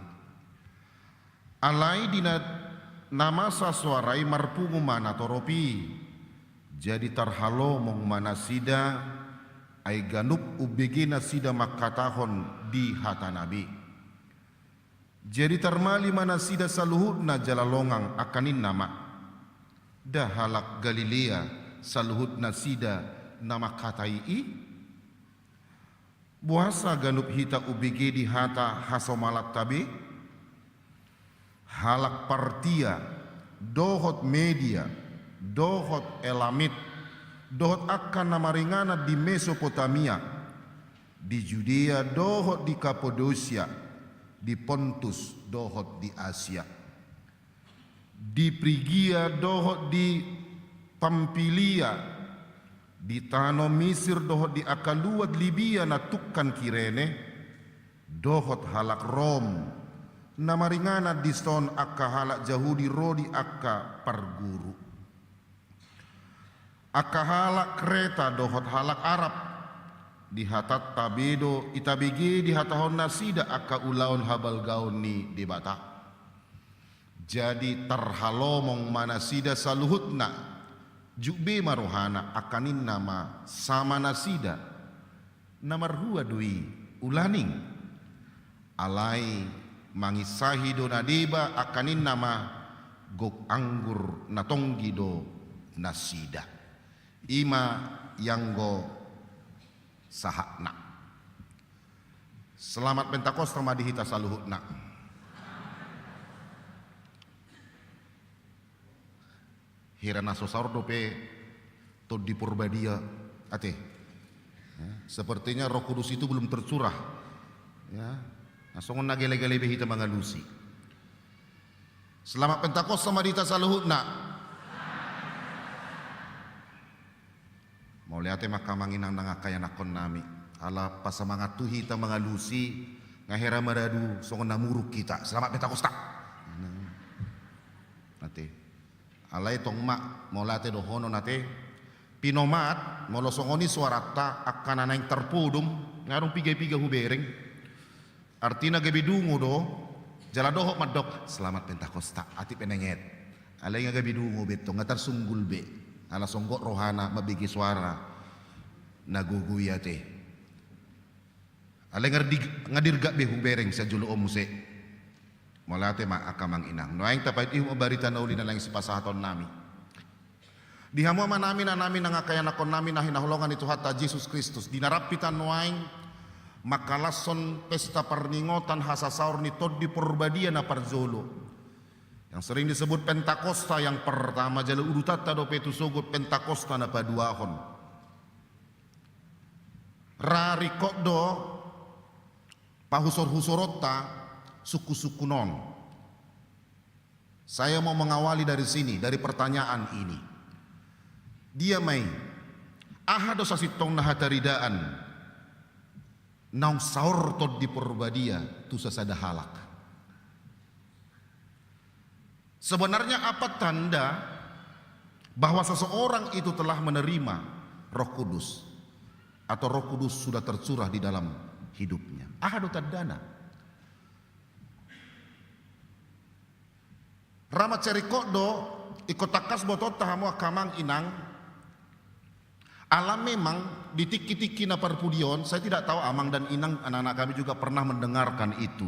Alai di na, na masa soara i marpungu ma natorop i, jadi tarhalomong ma nasida, ai ganup umbege nasida mangkatahon di hatana be. Jadi tarmali ma nasida saluhutna jala longang angka ninna ma: Nda halak Galilea saluhut nasida na mangkatai i? Boasa ganup hita umbege di hata hasomalanta be? Halak Partia, dohot Media, dohot Elamit, dohot angka na maringanan di Mesopotamia, di Judea dohot di Kapadosia, di Pontus dohot di Asia, di Prigia dohot di Pampilia, di tano Misir dohot di angka luat Libia na tungkan Kirene, dohot halak Rom, na maringanan dison angka halak Jahudi ro di angka parguru. Angka halak Kreta dohot halak Arab, di hatanta be do itabege dihatahon nasida angka ulaon habalgaon ni Debata. Jadi tarhalomong ma nasida saluhutna, jut be ma rohana, angka ninna ma sama nasida, na marhua do i ulaning? Alai manginsahi do na deba, angka ninna ma, gok anggur na tonggi do nasida. I ma ianggo sahatna. Selamat Pentakosta ma di hita saluhutna. Hira na so saor dope Tondi Porbadia ate. Ya, sepertinya Roh Kudus itu belum tercurah. Ya, na songon na gale-gale be hita mangalusi. Selamat Pentakosta ma di hita saluhutna. Mauliate ma angka amang inang nang angka ianakkon nami. Ala pasamangat tu hita mangalusi, nga hera maradu songon na muruk hita. Selamat Pentakosta. Ate. Alai tong ma, molo ate dohonon ate, pinomat, molo songon i soaranta, angka na naeng tarpodom, nga adong piga-piga hubereng. Artina gabe dungo do, jala dohot mandok, Selamat Pentakosta, atik pe naeng et. Alai nga gabe dungo be tong, nga tarsunggul be. Ala songgop rohana, mambege soara. Na gogo i ate. Alai nga di-, nga dirgap be hubereng sian jolo on muse. Mauliate ma angka amang inang. Nuaeng tapaihut-ihut ma barita na uli na naeng sipasahaton nami. Di hamu amanami, inanami, nang angka ianakkonnami na hinaholongan ni Tuhanta Jesus Kristus, di na rap hita nuaeng mangkalashon pesta parningotan hasasaor ni Tondi Porbadia na parjolo, yang sering disebut Pentakosta yang pertama, jala udutanta dope tu sogot Pentakosta na paduahon. Ra ringkot do pahusor-husoronta sungkun-sungkun on. Saya mau mengawali dari sini, dari pertanyaan ini. Dia ma i, aha do sasintongna hataridaan naung saor Tondi Porbadia tu sasada halak? Sebenarnya apa tanda bahwa seseorang itu telah menerima Roh Kudus atau Roh Kudus sudah tercurah di dalam hidupnya? Aha do tandana? Ra mansai ringkot do, ingkon tangkas botoonta hamu angka amang inang. Ala memang di tingki-tingki na parpudi on, saya tidak tahu amang dan inang, anak-anak kami juga pernah mendengarkan itu.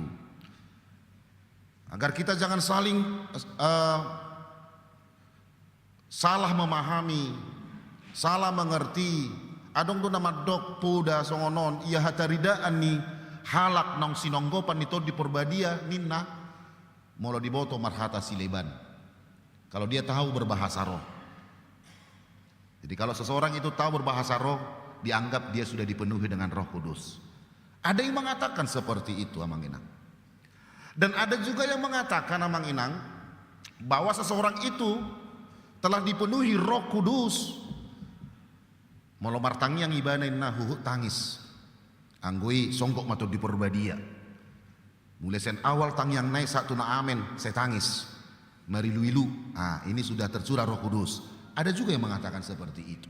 Agar kita jangan saling, eh, salah memahami, salah mengerti. Adong do na mandok poda songon on, ia hataridaan ni halak naung sinonggopan ni Tondi Porbadia ninna, molo diboto marhata sileban. Kalau dia tahu berbahasa roh. Jadi kalau seseorang itu tahu berbahasa roh, dianggap dia sudah dipenuhi dengan Roh Kudus. Ada yang mengatakan seperti itu, amang inang. Dan ada juga yang mengatakan, amang inang, bahwa seseorang itu telah dipenuhi Roh Kudus. Molo martangiang ibana ninna huhut tangis. Anggo i songgop ma Tondi Porbadia. Mulai sian awal tangiangna i sahat tu na amen, sai tangis. Marilu-ilu. Ah, ini sudah tercurah Roh Kudus. Ada juga yang mengatakan seperti itu.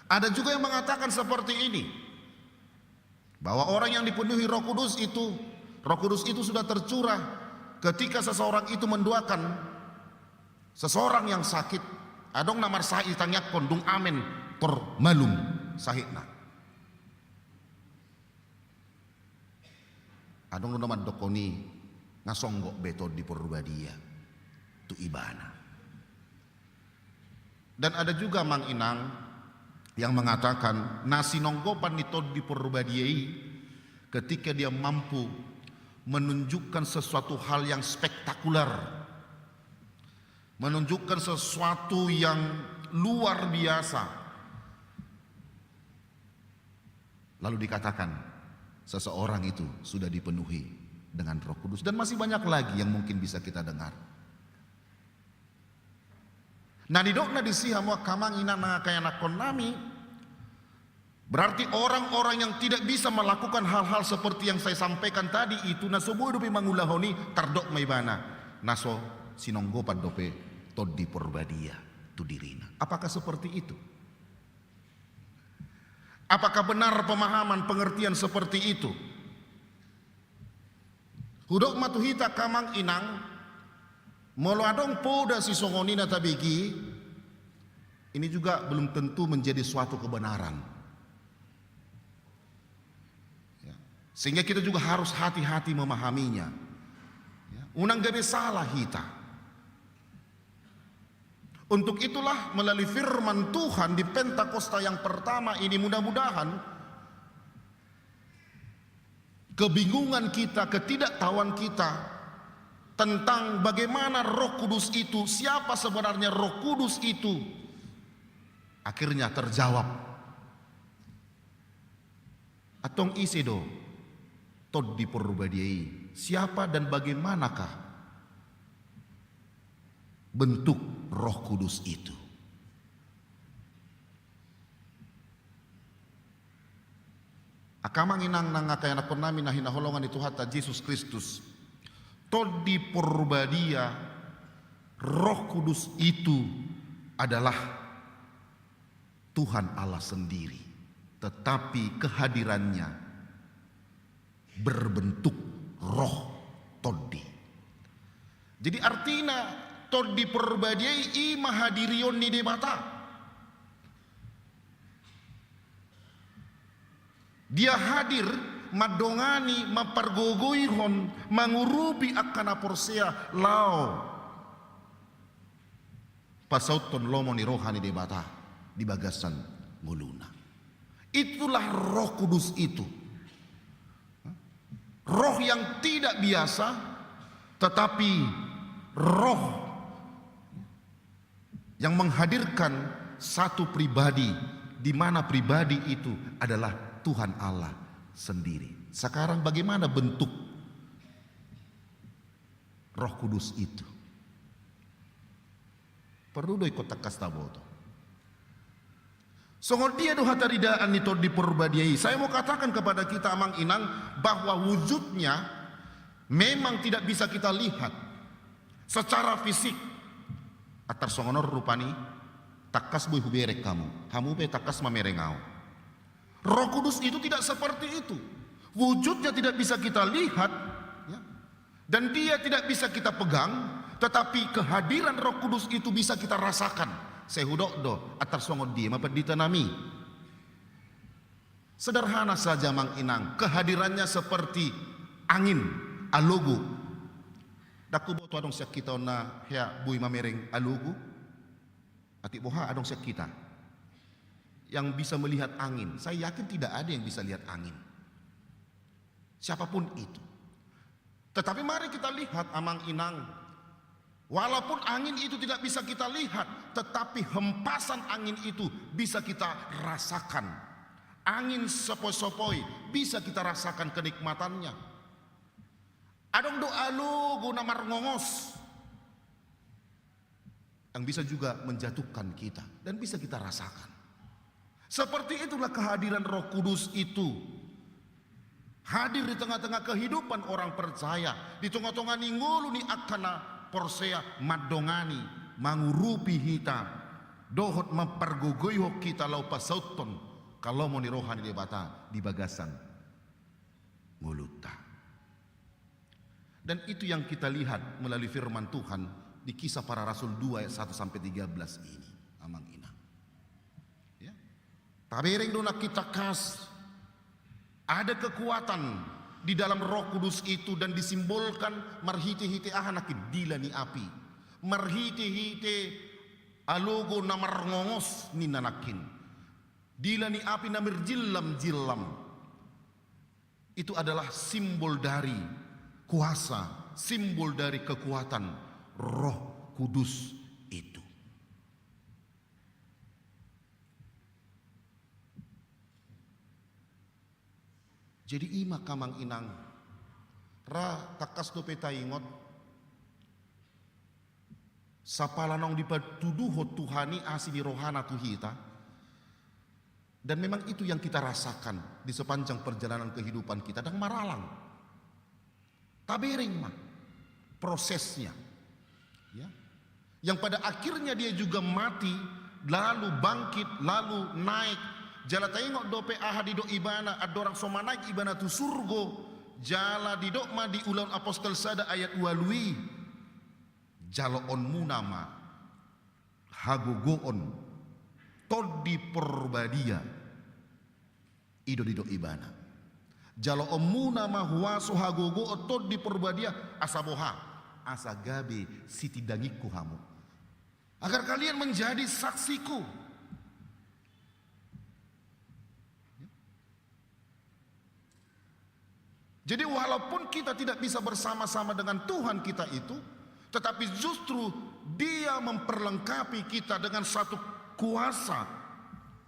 Ada juga yang mengatakan seperti ini, bahwa orang yang dipenuhi Roh Kudus itu, Roh Kudus itu sudah tercurah ketika seseorang itu mendoakan seseorang yang sakit. Adong na marsahit ditangiangkon, dung amen, tor malum sahitna. Adong do na mandokkon i, nga songgop be Tondi Porbadia tu ibana. Dan ada juga, amang inang, yang mengatakan na sinonggopan ni Tondi Porbadia i ketika dia mampu menunjukkan sesuatu hal yang spektakuler, menunjukkan sesuatu yang luar biasa. Lalu dikatakan, seseorang itu sudah dipenuhi dengan Roh Kudus. Dan masih banyak lagi yang mungkin bisa kita dengar. Na nidokna disi, hamu angka amang inang, nang angka ianakkonnami, berarti orang-orang yang tidak bisa melakukan hal-hal seperti yang saya sampaikan tadi itu, na so boi dope mangulahon i, tardok ma ibana, na so sinonggopan dope Tondi Porbadia tu dirina. Apakah seperti itu? Apakah benar pemahaman, pengertian seperti itu? Hudok ma tu hita angka amang inang, molo adong poda sisongon i na tabege, ini juga belum tentu menjadi suatu kebenaran. Ya. Sehingga kita juga harus hati-hati memahaminya. Ya. Unang gabe salah hita. Untuk itulah, melalui firman Tuhan di Pentakosta yang pertama ini, mudah-mudahan kebingungan kita, ketidaktahuan kita tentang bagaimana Roh Kudus itu, siapa sebenarnya Roh Kudus itu, akhirnya terjawab. Antong ise do Tondi Porbadia i? Siapa dan bagaimanakah bentuk Roh Kudus itu? Angka amang inang nang angka ianakkonnami na hinaholongan ni Tuhanta Jesus Kristus, Tondi Porbadia, Roh Kudus itu adalah Tuhan Allah sendiri, tetapi kehadirannya berbentuk roh tondi. Jadi artina Tondi Porbadia i, i ma hadirion ni Debata. Dia hadir mandongani, mampargogoihon, mangurupi angka na porsea laho pasauthon lomo ni roha ni Debata di bagasan ngoluna. Itulah Roh Kudus itu. Roh yang tidak biasa, tetapi roh yang menghadirkan satu pribadi, di mana pribadi itu adalah Tuhan Allah sendiri. Sekarang, bagaimana bentuk Roh Kudus itu? Perlu do ingkon tangkas taboto. Songon dia do hataridaan ni Tondi Porbadia i? Saya mau katakan kepada kita, Amang Inang, bahwa wujudnya memang tidak bisa kita lihat secara fisik. Antar songon on rupani, tangkas boi hubereng hamu, hamu pe tangkas mamereng ahu. Roh Kudus itu tidak seperti itu. Wujudnya tidak bisa kita lihat, ya. Dan dia tidak bisa kita pegang, tetapi kehadiran Roh Kudus itu bisa kita rasakan. Sai hudok do, antar songon dia ma, pandita nami. Sederhana saja, Amang Inang, kehadirannya seperti angin, alogo. Ndang huboto adong sian hita on na hea boi mamereng alogo. Atik boha adong sian hita yang bisa melihat angin? Saya yakin tidak ada yang bisa lihat angin. Siapapun itu. Tetapi mari kita lihat, Amang Inang. Walaupun angin itu tidak bisa kita lihat, tetapi hempasan angin itu bisa kita rasakan. Angin sepoi-sepoi bisa kita rasakan kenikmatannya. Adong do alogo na marngongos yang bisa juga menjatuhkan kita dan bisa kita rasakan. Seperti itulah kehadiran Roh Kudus itu hadir di tengah-tengah kehidupan orang percaya, di tonga-tonga ni ngolu ni angka na porsea, mandongani, mangurupi hita, dohot mampargogoihon hita laho pasauthon halomo ni roha ni Debata di bagasan ngolunta. Dan itu yang kita lihat melalui firman Tuhan di Kisah Para Rasul dua ayat satu sampai tiga belas ini, Amang Inang. Ya. Tabereng do nangkin tangkas, ada kekuatan di dalam Roh Kudus itu dan disimbolkan marhite-hite aha nangkin? Dila ni api. Marhite-hite alogo na marngongos ninna nangkin. Dila ni api na mirjillam-jillam. Itu adalah simbol dari kuasa, simbol dari kekuatan Roh Kudus itu. Jadi i ma, Amang Inang, ra tangkas dope taingot, sapala naung dipatuduhon Tuhan i asi ni rohana tu hita. Dan memang itu yang kita rasakan di sepanjang perjalanan kehidupan kita, ndang maralang. Tabereng ma prosesnya. Ya. Yang pada akhirnya dia juga mati, lalu bangkit, lalu naik. Jala taingot dope aha didok ibana, andorang so manaek ibana tu surgo, jala didok ma di Ulaon Apostel sada ayat ualu i, jaloonmuna ma hagogoon Tondi Porbadia. I do didok ibana. Jaloonmuna ma huaso hagogoon Tondi Porbadia, asa boha? Asa gabe sitindangingku hamu. Agar kalian menjadi saksiku. Jadi, walaupun kita tidak bisa bersama-sama dengan Tuhan kita itu, tetapi justru Dia memperlengkapi kita dengan satu kuasa,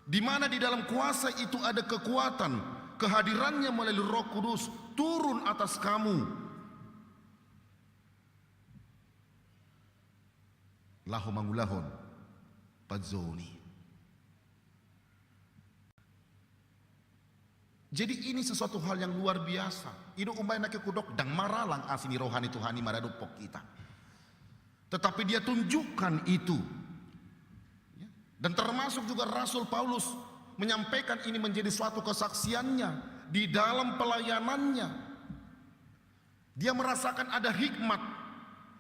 di mana di dalam kuasa itu ada kekuatan, kehadirannya melalui Roh Kudus turun atas kamu, laho mangulahon panjouon i. Jadi, ini sesuatu hal yang luar biasa. I do umbahen nangkin hudok, ndang maralang asi ni roha ni Tuhan i maradophon hita. Tetapi Dia tunjukkan itu. Ya. Dan termasuk juga Rasul Paulus menyampaikan ini menjadi suatu kesaksiannya di dalam pelayanannya. Dia merasakan ada hikmat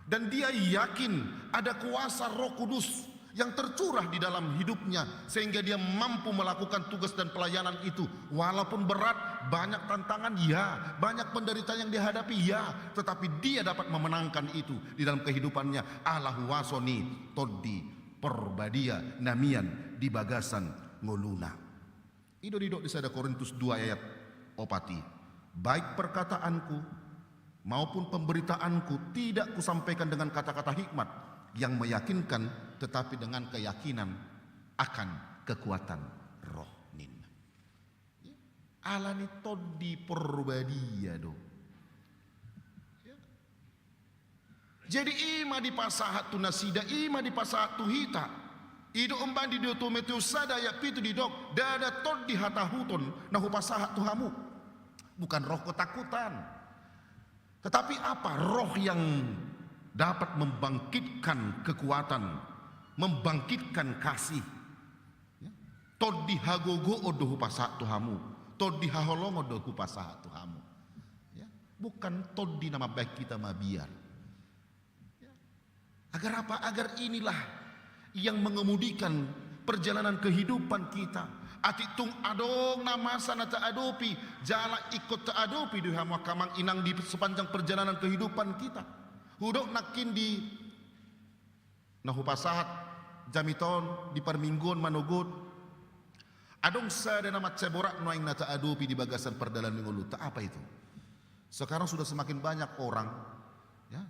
dan dia yakin ada kuasa Roh Kudus yang tercurah di dalam hidupnya, sehingga dia mampu melakukan tugas dan pelayanan itu. Walaupun berat, banyak tantangan, ya, banyak penderitaan yang dihadapi, ya, tetapi dia dapat memenangkan itu di dalam kehidupannya ala huaso ni Tondi Parbadia na mian di bagasan ngoluna. I do didok di sada Korintus dua ayat opat i, baik perkataanku maupun pemberitaanku tidak kusampaikan dengan kata-kata hikmat yang meyakinkan, tetapi dengan keyakinan akan kekuatan Roh, ninna. Alani Tondi Parbadia do. Jadi i ma dipasahat tu nasida, i ma dipasahat tu hita. I do umbahen di dua Timoteus sada ayat pitu didok, ndada tondi hatahuton na hupasahat tu hamu. Bukan roh ketakutan. Tetapi apa? Roh yang dapat membangkitkan kekuatan, membangkitkan kasih. Ya. Tondi hagogoon do hupasahat tu hamu, tondi haholongon do hupasahat tu hamu. Ya. Bukan tondi na mambahen hita mabiar. Ya. Agar apa? Agar inilah yang mengemudikan perjalanan kehidupan kita. Atik tung adong na masa na taadopi, jala ingkon taadopi do i hamu angka amang inang di sepanjang perjalanan kehidupan kita. Hudok nangkin di na hupasahat jamita on di parmingguon manogot. Adong sada na mansai borat nuaeng na taadopi di bagasan pardalanan ni ngolunta. Apa itu? Sekarang sudah semakin banyak orang, ya,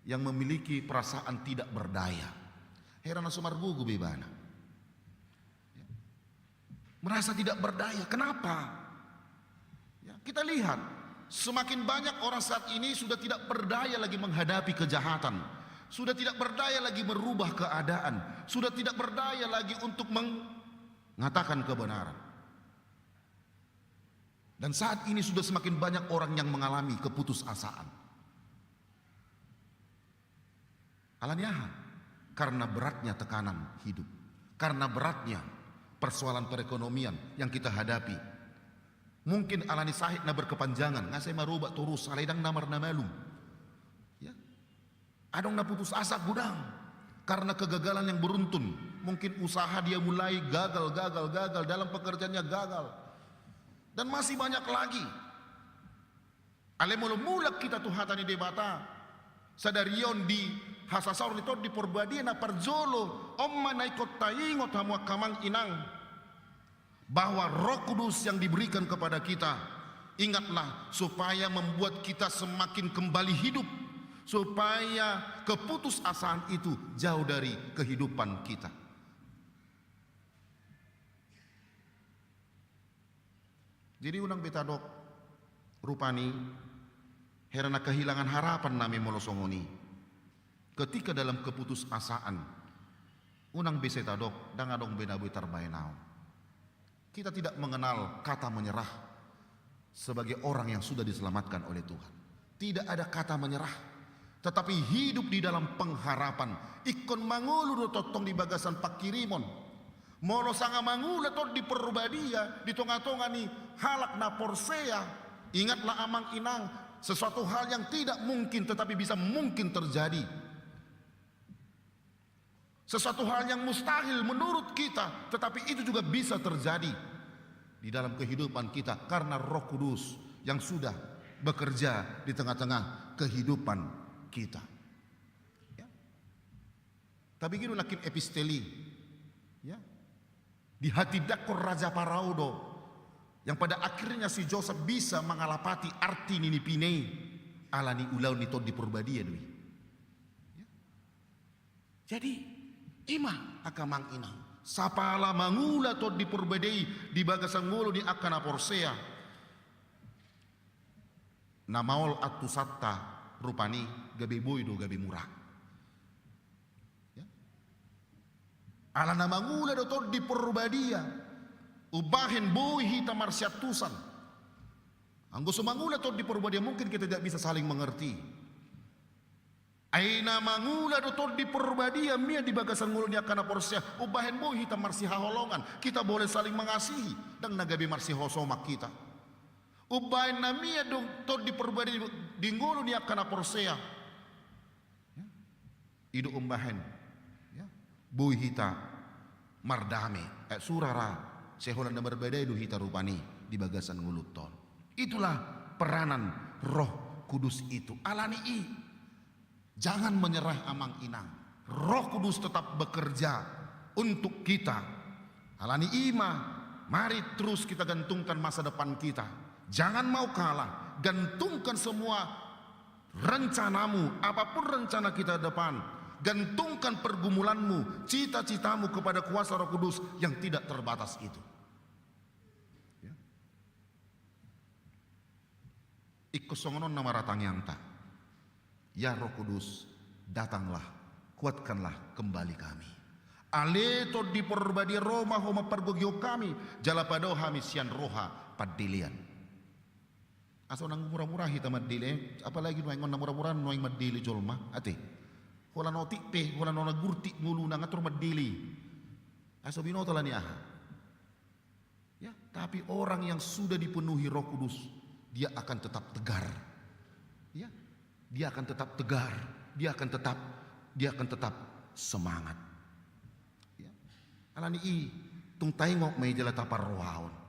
yang memiliki perasaan tidak berdaya. Heran na so margogo be ibana. Ya. Merasa tidak berdaya. Kenapa? Ya, kita lihat, semakin banyak orang saat ini sudah tidak berdaya lagi menghadapi kejahatan, sudah tidak berdaya lagi merubah keadaan, sudah tidak berdaya lagi untuk meng-, mengatakan kebenaran. Dan saat ini sudah semakin banyak orang yang mengalami keputusasaan. Alani aha? Karena beratnya tekanan hidup, karena beratnya persoalan perekonomian yang kita hadapi. Mungkin alani sahit na berkepanjangan, nga sai maroba torus, alai ndang na mar-, na malum. Ya. Adong na putus asa godang karena kegagalan yang beruntun. Mungkin usaha dia mulai gagal, gagal, gagal, dalam pekerjaannya gagal. Dan masih banyak lagi. Alai molo mulak hita tu hata ni Debata, sadari on di hasasaor ni Tondi Parbadia na parjolo, on ma na ingkon taingot hamu angka amang inang, bahwa Roh Kudus yang diberikan kepada kita, ingatlah, supaya membuat kita semakin kembali hidup, supaya keputusasaan itu jauh dari kehidupan kita. Jadi unang be tadok rupani, heran na kehilangan harapan nami molo songon i. Ketika dalam keputusasaan, unang be sai tadok, ndang adong be na boi tarbahen ahu. Kita tidak mengenal kata menyerah sebagai orang yang sudah diselamatkan oleh Tuhan. Tidak ada kata menyerah, tetapi hidup di dalam pengharapan. Ingkon mangolu do tongtong di bagasan panghirimon. Molo sanga mangula Tondi Parbadia di tongatonga ni halak na porsea, ingatlah amang inang, sesuatu hal yang tidak mungkin tetapi bisa mungkin terjadi. Sesuatu hal yang mustahil menurut kita, tetapi itu juga bisa terjadi di dalam kehidupan kita karena Roh Kudus yang sudah bekerja di tengah-tengah kehidupan kita. Ya. Tabigiru nangkin episteli. Ya. Dihatindanghon Raja Parao do, yang pada akhirnya si Josep bisa mangalapati arti ni nipina i, alani ulaon ni Tondi Parbadia do i. Ya. Jadi, i ma angka amang inang, sapala mangula Tondi Parbadia i di bagasan ngolu ni angka na porsea, na maol antusanta rupani gabe boi do gabe mura. Ya. Ala na mangula do Tondi Parbadia, umbahen boi hita marsiantusan. Anggo so mangula Tondi Parbadia, mungkin kita tidak bisa saling mengerti. Ai na mangula do Tondi Parbadia mian di bagasan ngolu ni angka na porsea, umbahen boi hita marsihaholongan, kita boleh saling mengasihi, ndang na gabe marsihosoman hita. Umbahen na mian do Tondi Parbadia di ngolu ni angka na porsea. Ya. I do umbahen, ya, boi hita mardame, eh, sura ra, sai holan na marbadai do hita rupani di bagasan ngolunta on. Itulah peranan Roh Kudus itu. Alani i, jangan menyerah amang inang. Roh Kudus tetap bekerja untuk kita. Alani i ma, mari terus kita gantungkan masa depan kita. Jangan mau kalah, gantungkan semua rencanamu, apapun rencana kita depan, gantungkan pergumulanmu, cita-citamu kepada kuasa Roh Kudus yang tidak terbatas itu. Ya. Ingkon songon on nama ra tangiangta. Ya Roh Kudus, datanglah, kuatkanlah kembali kami. Ale Tondi Porbadia, ro ma Ho mampargogihon hami, jala padohon hami sian roha pandelean. Asa unang mura-mura hita mandele, apalagi nuaeng on na mura-mura nuaeng mandele jolma, ate. Holan otik pe, holan na gurtik ngoluna nga tor mandele. Asa binoto alani aha? Ya, tapi orang yang sudah dipenuhi Roh Kudus, dia akan tetap tegar. Ya, dia akan tetap tegar, dia akan tetap, dia akan tetap semangat. Ya. Alani i, tung taingot ma i jala taparrohahon.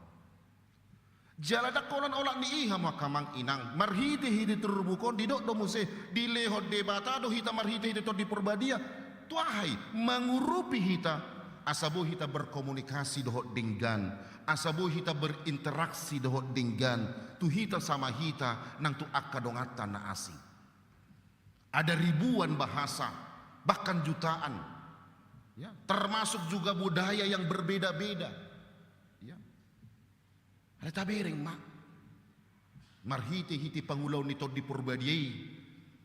Jala ndang holan olat ni i hamu angka amang inang, marhite-hite turpuk on didok do muse, dilehon Debata do hita marhite-hite Tondi Porbadia. Tu aha i? Mangurupi hita, asa boi hita berkomunikasi dohot denggan, asa boi hita berinteraksi dohot denggan, tu hita sama hita nang tu angka donganta na asing. Ada ribuan bahasa, bahkan jutaan. Ya, termasuk juga budaya yang berbeda-beda. Ya. Alai tabereng ma. Marhite-hite pangulaon ni Tondi Porbadia i,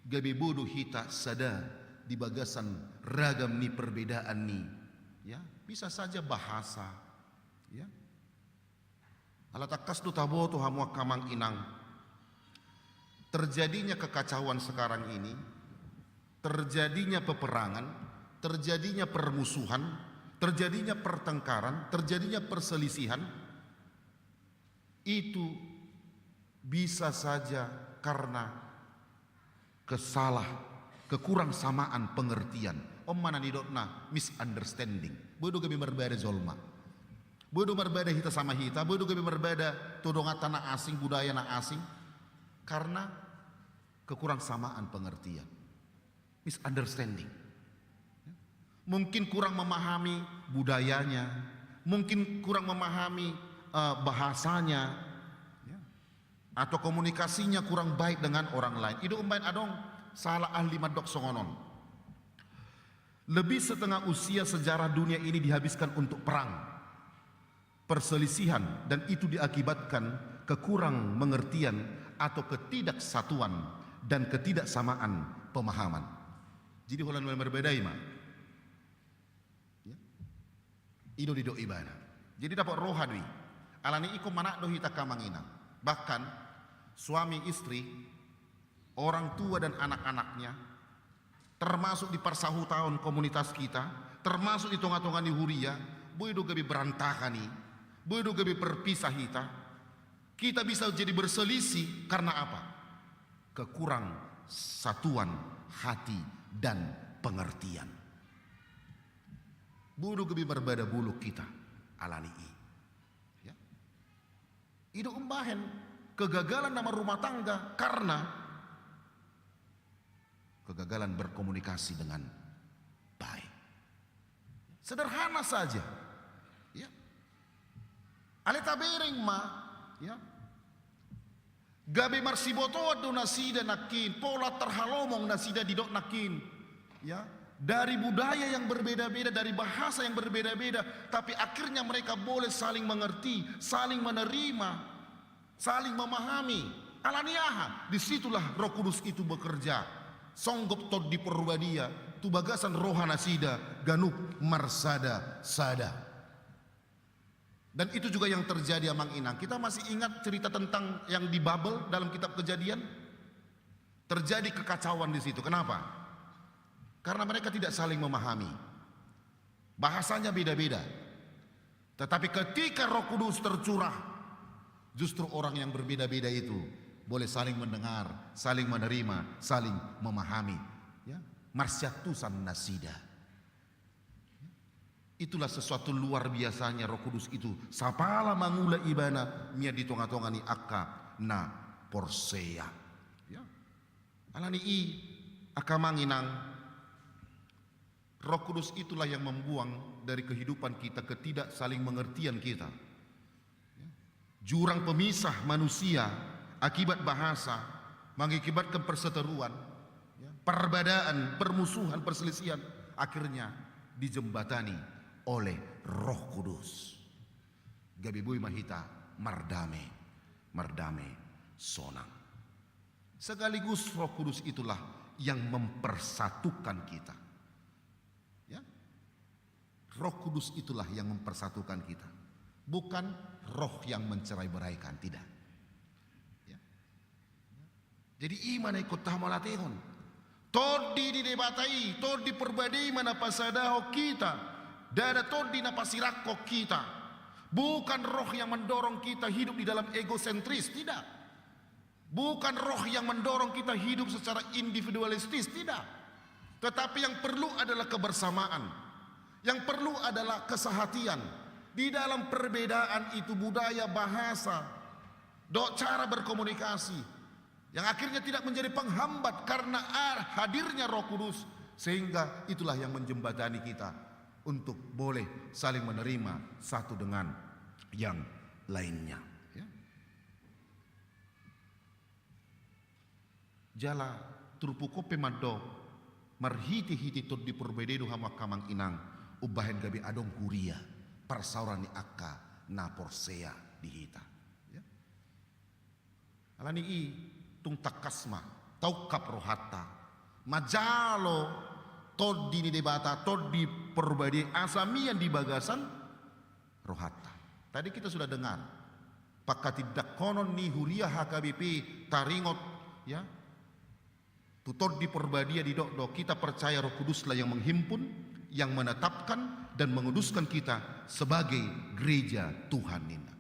gabe boi do hita sada di bagasan ragam ni perbedaan ni, ya, bisa saja bahasa, ya. Ala tangkas do taboto hamu angka amang inang, terjadinya kekacauan sekarang ini, terjadinya peperangan, terjadinya permusuhan, terjadinya pertengkaran, terjadinya perselisihan, itu bisa saja karena kesalah, kekurangsamaan pengertian. On ma na nidokna misunderstanding. Boi do gabe marbada jolma. Boi do marbada hita sama hita, boi do gabe marbada tu donganta na asing, budaya na asing. Karena kekurangsamaan pengertian. Misunderstanding. Mungkin kurang memahami budayanya, mungkin kurang memahami, eh, bahasanya, ya. Atau komunikasinya kurang baik dengan orang lain. I do umbahen adong salah ahli mandok songon on. Lebih setengah usia sejarah dunia ini dihabiskan untuk perang, perselisihan, dan itu diakibatkan kekurang mengertian atau ketidaksatuan dan ketidaksamaan pemahaman. Jadi holan marbada i ma. Ya. I do didok ibana. Jadi dapot roha do i. Alani i ingkon manat do hita angka amang inang. Bahkan suami istri, orang tua dan anak-anaknya, termasuk di parsahutaon komunitas kita, termasuk di tonga-tonga ni huria, boi do gabe berantakan i, boi do gabe berpisah hita. Kita bisa jadi berselisih karena apa? Kekurang satuan hati dan pengertian. Boi do gabe marbada bolon hita alani i. Ya. I do umbahen kegagalan na marrumah tangga karena kegagalan berkomunikasi dengan baik. Sederhana saja. Ya. Alai tabereng ma, ya. Gabe marsibotoan do nasida nangkin, pola tarhalomong nasida didok nangkin. Ya, dari budaya yang berbeda-beda, dari bahasa yang berbeda-beda, tapi akhirnya mereka boleh saling mengerti, saling menerima, saling memahami. Alani aha? Disitulah Roh Kudus itu bekerja. Songgop Tondi Porbadia tu bagasan roha nasida ganup marsada-sada. Dan itu juga yang terjadi, amang inang. Kita masih ingat cerita tentang yang di Babel dalam kitab Kejadian? Terjadi kekacauan di situ. Kenapa? Karena mereka tidak saling memahami. Bahasanya beda-beda. Tetapi ketika Roh Kudus tercurah, justru orang yang berbeda-beda itu boleh saling mendengar, saling menerima, saling memahami. Ya, marsiantusan nasida. Itulah sesuatu luar biasanya Roh Kudus itu. Sapala mangula ibana mian di tonga-tonga ni angka na porsea. Ya. Alani i, angka amang inang, Roh Kudus itulah yang membuang dari kehidupan kita ketidak saling mengertian kita. Ya. Jurang pemisah manusia akibat bahasa, mengakibatkan perseteruan, ya, perbedaan, permusuhan, perselisihan, akhirnya dijembatani oleh Roh Kudus. Gabe boi ma hita mardame, mardame sonang. Sekaligus Roh Kudus itulah yang mempersatukan kita. Ya. Roh Kudus itulah yang mempersatukan kita. Bukan roh yang mencerai-beraikan, tidak. Ya. Jadi i ma na ingkon tahamauliatehon. Tondi ni Debata i, Tondi Porbadia i ma na pasadahon hita. Ndada tondi na pasirangkon hita. Bukan roh yang mendorong kita hidup di dalam egosentris, tidak. Bukan roh yang mendorong kita hidup secara individualistis, tidak. Tetapi yang perlu adalah kebersamaan. Yang perlu adalah kesehatian. Di dalam perbedaan itu budaya, bahasa, dohot cara berkomunikasi. Yang akhirnya tidak menjadi penghambat karena a-, hadirnya Roh Kudus. Sehingga itulah yang menjembatani kita untuk boleh saling menerima satu dengan yang lainnya. Ya. Jala turpuk on pe mandok, marhite-hite Tondi Porbadia do hamu angka amang inang, umbahen gabe adong huria, parsaoran ni angka na porsea di hita. Ya. Alani i tung tangkas ma, taungkap rohanta, manjalo Tondi ni Debata, Tondi Porbadia, asa mian di bagasan rohanta. Tadi kita sudah dengar, pangkatindanghonon ni huria H K B P taringot, ya, tu Tondi Porbadia didok do, kita percaya Roh Kuduslah yang menghimpun, yang menetapkan dan menguduskan kita sebagai gereja Tuhan ninna.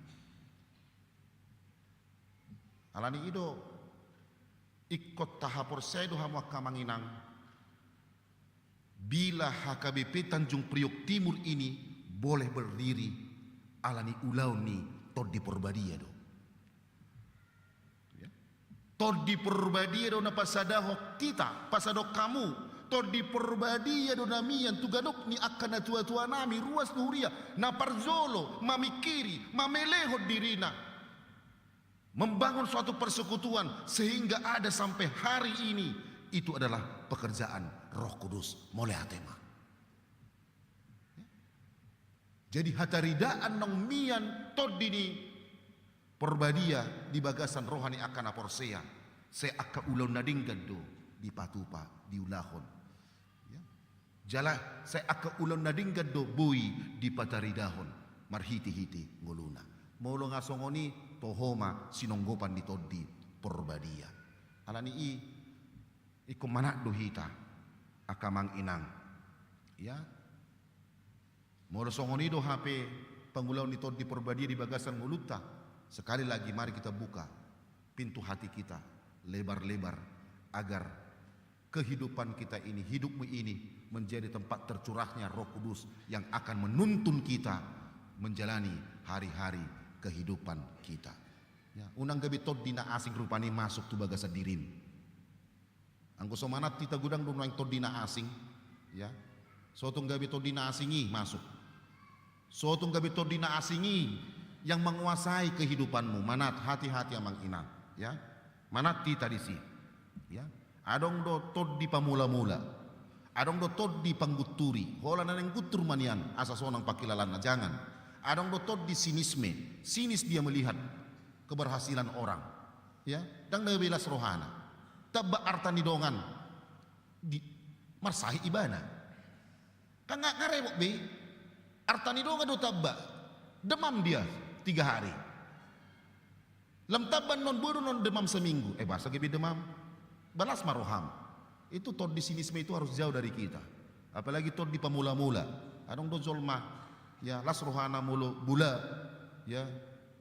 Alani i do, ingkon tahaporseai do hamu angka amang inang, bila H K B P Tanjung Priok Timur ini boleh berdiri alani ulaon ni Tondi Porbadia do. Ya. Tondi Porbadia do na pasadahon hita, pasadahon hamu. Tondi Porbadia do na mian tu ganup ni angka natua-tua nami, ruas ni huria, na parjolo mamingkiri, mamelehon dirina, membangun suatu persekutuan sehingga ada sampai hari ini, itu adalah pekerjaan Roh Kudus. Mauliate ma. Jadi hataridaan naung mian Tondi ni Porbadia di bagasan roha ni angka na porsea, sai angka ulaon na denggan do dipatupa, diulahon. Ya. Jala sai angka ulaon na denggan do boi dipataridahon marhite-hite ngoluna. Molo nga songon i, toho ma sinonggopan ni Tondi Porbadia. Alani i ingkon manat do hita, angka amang inang. Ya. Molo songon i do hape pangulaon ni Tondi Porbadia di bagasan ngolunta, sekali lagi mari kita buka pintu hati kita lebar-lebar, agar kehidupan kita ini, hidupmu ini menjadi tempat tercurahnya Roh Kudus yang akan menuntun kita menjalani hari-hari kehidupan kita. Ya, unang gabe tondi na asing rupani masuk tu bagasan dirim. Anggo so manat hita, godang do nuaeng tondi na asing, ya. So tung gabe tondi na asing i masuk. So tung gabe tondi na asing i yang menguasai kehidupanmu, manat, hati-hati amang inang, ya. Manat hita disi, ya. Adong do tondi pamula-mula. Adong do tondi panggunturi. Holan na naeng guntur ma nian asa sonang pangkilalaanna, jangan. Adong do tondi sinisme. Sinis dia melihat keberhasilan orang. Ya, ndang na boi las rohana. Tamba arta ni dongan, di, marsahit ibana. Kan nga, nga repot be. Arta ni dongan do tamba. Demam dia tiga hari. Lam tamba annon, boi do annon demam seminggu. Eh, boasa gabe demam? Ba las ma roham. Itu tondi sinisme itu harus jauh dari kita. Apalagi tondi pamula-mula. Adong do jolma, ya, las rohana molo bula, ya,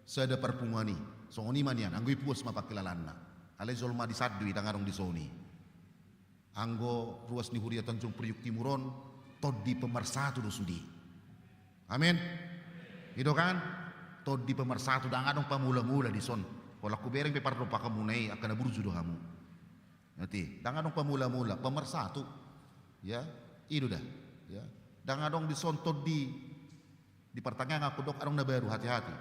sada parpunguan i. Songon i ma nian, anggo i puas ma pangkilalaanna. Alai jolma di sandui, ndang adong dison i. Anggo ruas ni huria Tanjung Priuk Timur on, tondi pemersatu do sude. Amin. I do kan? Tondi pemersatu, ndang adong pamula-mula dison. Holan hubereng pe pardompakanmuna i, angka na burju do hamu. Ngerti? Ndang adong pamula-mula, pemersatu. Ya, i do da. Ya. Ndang adong dison tondi, di partangiangan ahu dok adong na baru, hati-hati.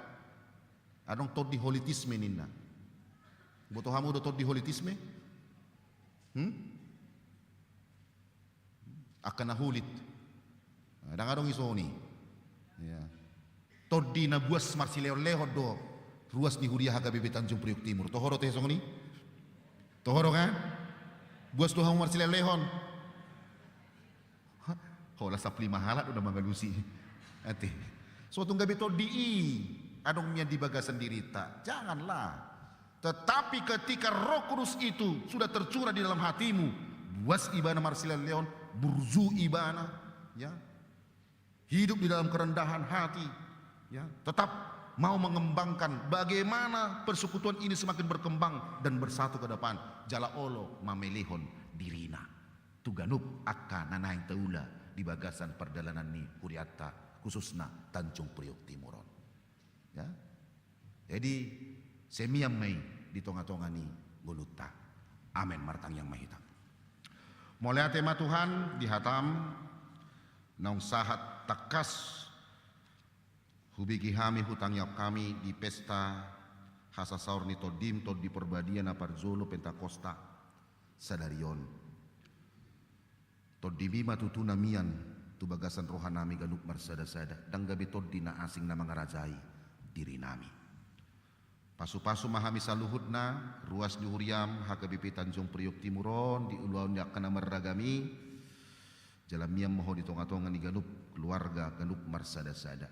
Adong tondi holitisme ninna. Boto hamu do tondi holitisme? Hmm? Angka na hulit. Nah, ndang adong i songon i. Ya. Tondi na buas marsilehon-lehon do ruas ni huria H K B P Tanjung Priok Timur. Toho do tehe songon i? Toho do kan? Buas do hamu marsilehon-lehon. Holan sampulu lima halak do na mangalusi. Ate. So tung gabe tondi i adong mian di bagasan dirita. Janganlah. Tetapi ketika Roh Kudus itu sudah tercurah di dalam hatimu, buas ibana marsilehon-lehon, burju ibana, ya. Hidup di dalam kerendahan hati, ya. Tetap mau mengembangkan bagaimana persekutuan ini semakin berkembang dan bersatu ke depan. Jala olo mamelehon dirina tu ganup angka na naeng taula di bagasan pardalanan ni hurianta, khususna Tanjung Priok Timur on. Ya. Jadi, sai mian ma i di tonga-tonga ni ngolunta. Amen. Martangiang ma hita. Mauliate ma Tuhan di hatam, naung sahat tangkas hubege hami, hutangiangkon hami di pesta hasasaor ni Tondim, Tondi Parbadia na parjolo Pentakosta sadari on. Tondimi ma tutu na mian tu bagasan rohanami ganup marsada-sada, ndang gabe tondi na asing na mangarajai dirinami. Pasu-pasu ma hami saluhutna, ruas ni huriam H K B P Tanjung Priok Timur on, di ulaon ni angka na marragam i, jala mian ma Ho di tonga-tonga ni ganup keluarga ganup marsada-sada.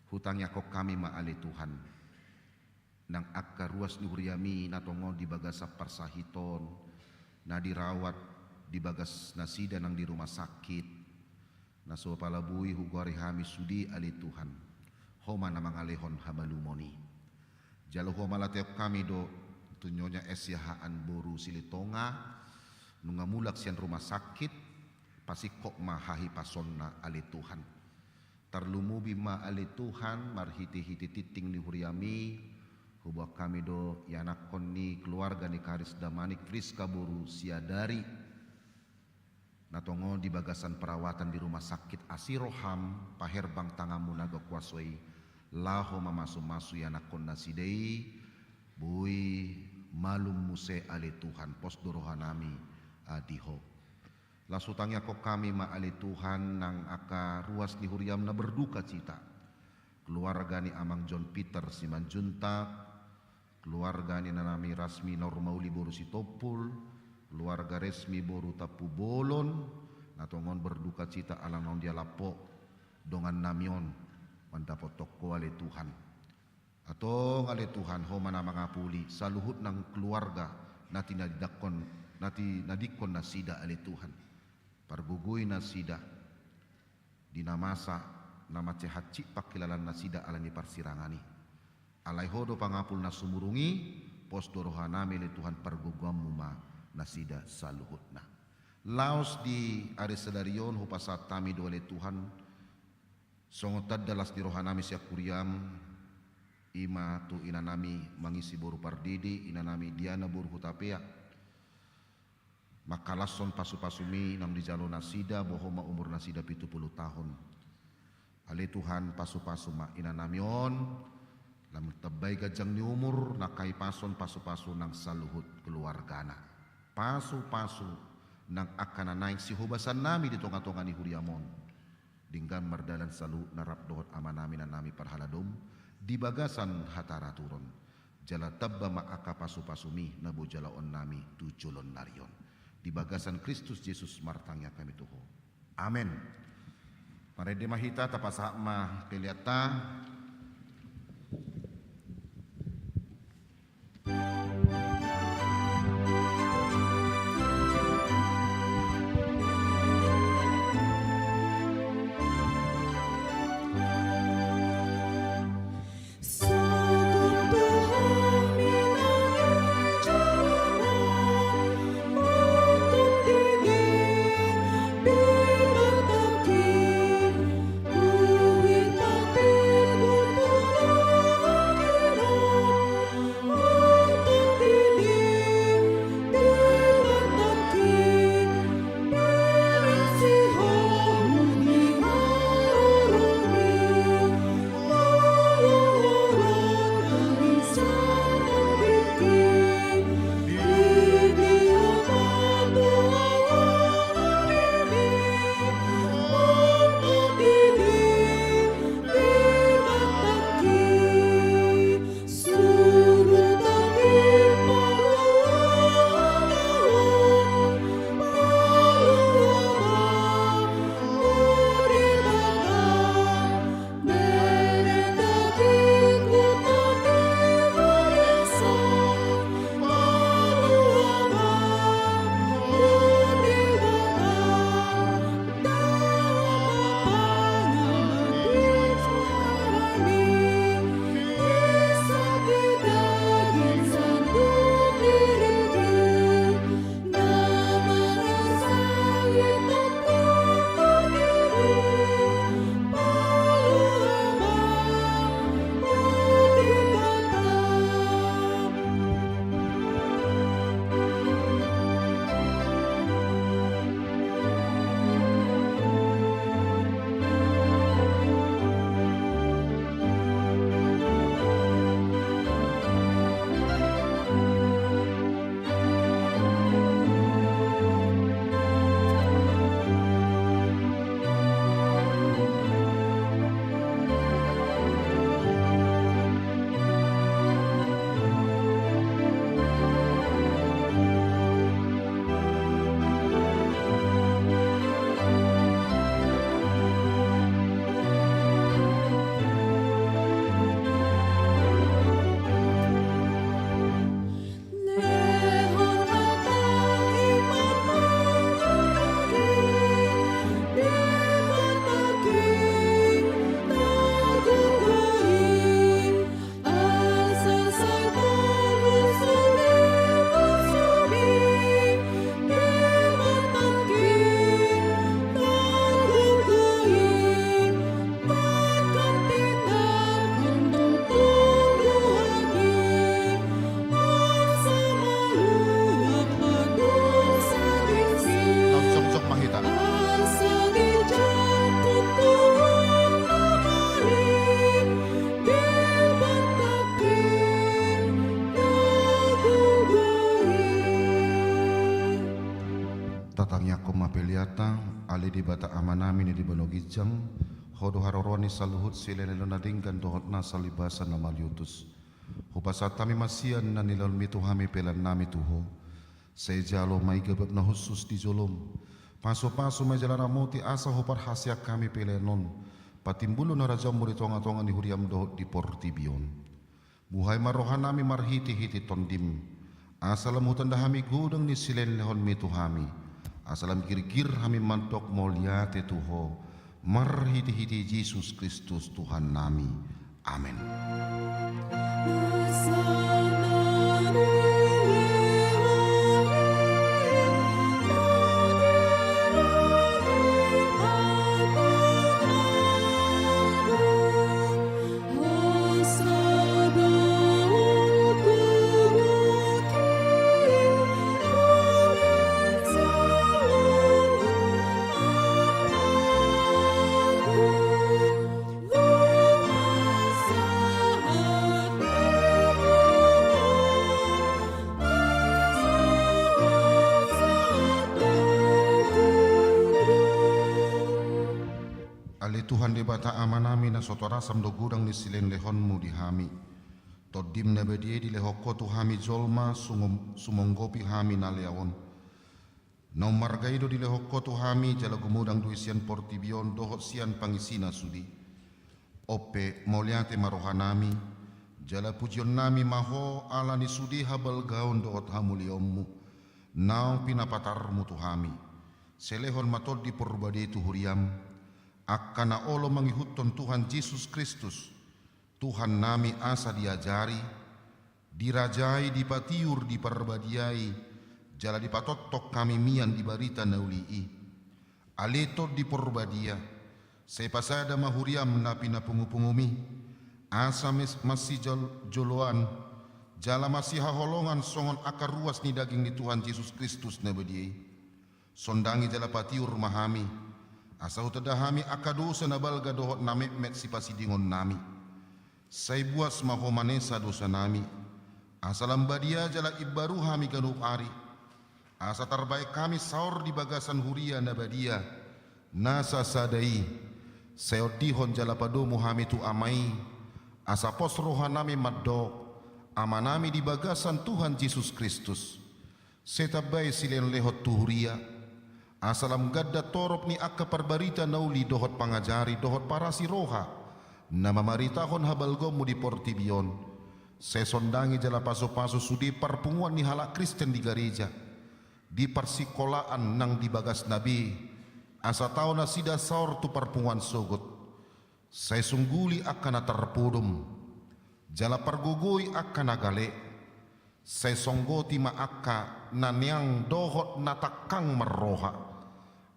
Hutangiangkon hami ma ale Tuhan, nang angka ruas ni huriami na tongon di bagasan parsahiton, na dirawat di bagas nasida nang di rumah sakit, na so pala boi hugoari hami sude ale Tuhan, Ho ma na mangalehon hamalumon i. Jala huhamauliatehon hami do tu Nyonya S. Yahaan boru Silitonga, nunga mulak sian rumah sakit, pasingkop ma hahipasonna ale Tuhan. Tarlumobi ma ale Tuhan, marhite-hite tingting ni huriami, huboan hami do ianakhon ni keluarga ni Karis Damanik Friska boru Siadari, na tongon di bagasan perawatan di rumah sakit. Asi roham, paherbang tanganmu na gabe kuasa i, laho mamasu-masu ianakhon nasida i, boi malum muse ale Tuhan, pos do rohanami, ah, di Ho. Laos hutangiangkon hami ma ale Tuhan nang angka ruas ni huriam na berduka cita. Keluarga ni Amang John Peter Simanjuntak, keluarga ni inanami Rasmi Nurmauli boru Sitompul, keluarga resmi boru Tampubolon, na tongon berduka cita ala naung dialap Ho dongannami on mandapothon Ho ale Tuhan. Antong ale Tuhan, Ho ma na mangapuli saluhut nang keluarga na tinadingkon, na tinadingkon nasida ale Tuhan. Pargogoi nasida di na masa na mansai hansit pangkilalaan nasida ala ni parsirangan i. Alai Ho do pangapul na sumurung i, pos do rohanami ale Tuhan, pargogoanmu ma nasida saluhutna. Laos di ari sadari on hupasahat hami do ale Tuhan, songon tanda las ni rohanami sian huriam, i ma tu inanami Mangisi boru Pardede, inanami Diana boru Hutapea. Mangkalashon pasu-pasumi naung dijalo nasida, bohoma umur nasida pitu pulu tahun. Ale Tuhan, pasu-pasu ma inanami on, lam tambai ganjang ni umur, nang hahipashon pasu-pasu nang saluhut keluargana. Pasu-pasu nang angka na naeng sihobasannami di tonga-tonga ni huriam on. Denggan mardalan saluhutna rap dohot amanami, inanami parhalado on di bagasan hataraturon. Jala tamba ma angka pasu-pasumi na boi jaloonnami tu joloan ni ari on. Di bagasan Kristus Jesus martangiang hami tu Ho. Amen. Marende ma hita, tapasahat ma peleanta. Tatangiangkon ma peleanta. Ale Debata Amanami na di banua ginjang, Ho do haroroan ni saluhut silelenglehon na denggan dohot nasa libasan na mauliutus. Hupasahat hami ma sian na nilehonMi tu hami peleannami tu Ho. Sai jalo ma i gabe na hushus di joloM. Pasupasu ma i jala ramoti asa huparhaseang hami pelean on patimbulhon harajaonMu di tongatonga ni huriaM dohot di portibi on. Buhai ma rohanami marhitehite TondiM, asa lam hutanda hami godang ni silelenglehonMi tu hami, asa lam girgir hami mandok mauliate tu Ho, marhitehite Jesus Kristus Tuhannami. Amen. Ale Tuhan Debata Amanami, na so toras am do godang ni silelenglehonMu di hami. TondiM na badia i dilehon Ho tu hami jolma, sungom-, sumonggopi hami na lea on. Naung marga i do dilehon Ho tu hami, jala gumodang do i sian portibi on dohot sian pangisina sude. On pe, mauliate ma rohanami, jala pujionnami ma Ho ala ni sude habalgaon dohot hamuliaonMu, naung pinapatarMu tu hami. Sai lehon ma Tondi Porbadia i tu huriaM, angka na olo mangihuthon Tuhan Jesus Kristus, Tuhannami, asa diajari, dirajai, dipatiur, diparbadiai, jala dipatongtong hami mian di barita na uli i. Ale Tondi Porbadia, sai pasada ma huriaM na pinapungupunguMi, asa mes-, masijol-, joloan, jala masihaholongan songon angka ruas ni daging ni Tuhan Jesus Kristus na badia i. Sondangi jala patiur ma hami, asa hutanda hami angka dosa na balga dohot na metmet sipasidingonnami. Sai buas ma Ho manesa dosanami, asa lam badia jala imbaru hami ganup ari, asa tarbahen hami saor di bagasan huria na badia, na sasada i. Sai ondihon jala padomu hami tu Ama i, asa pos rohanami mandok, Amanami di bagasan Tuhan Jesus Kristus. Sai tambai silelenglehon tu huria, asa lam ganda torop ni angka parbarita na uli dohot pangajari dohot parasi roha, na mamaritahon habalgaonMu di portibi on. Sai sondangi jala pasupasu sude parpunguan ni halak Kristen di gareja, di parsikolaan nang di bagasna be, asa tau nasida saor tu parpunguan sogot. Sai sungguli angka na tarpodom, jala pargogoi angka na gale. Sai songgoti ma angka na neang dohot na tangkang marroha,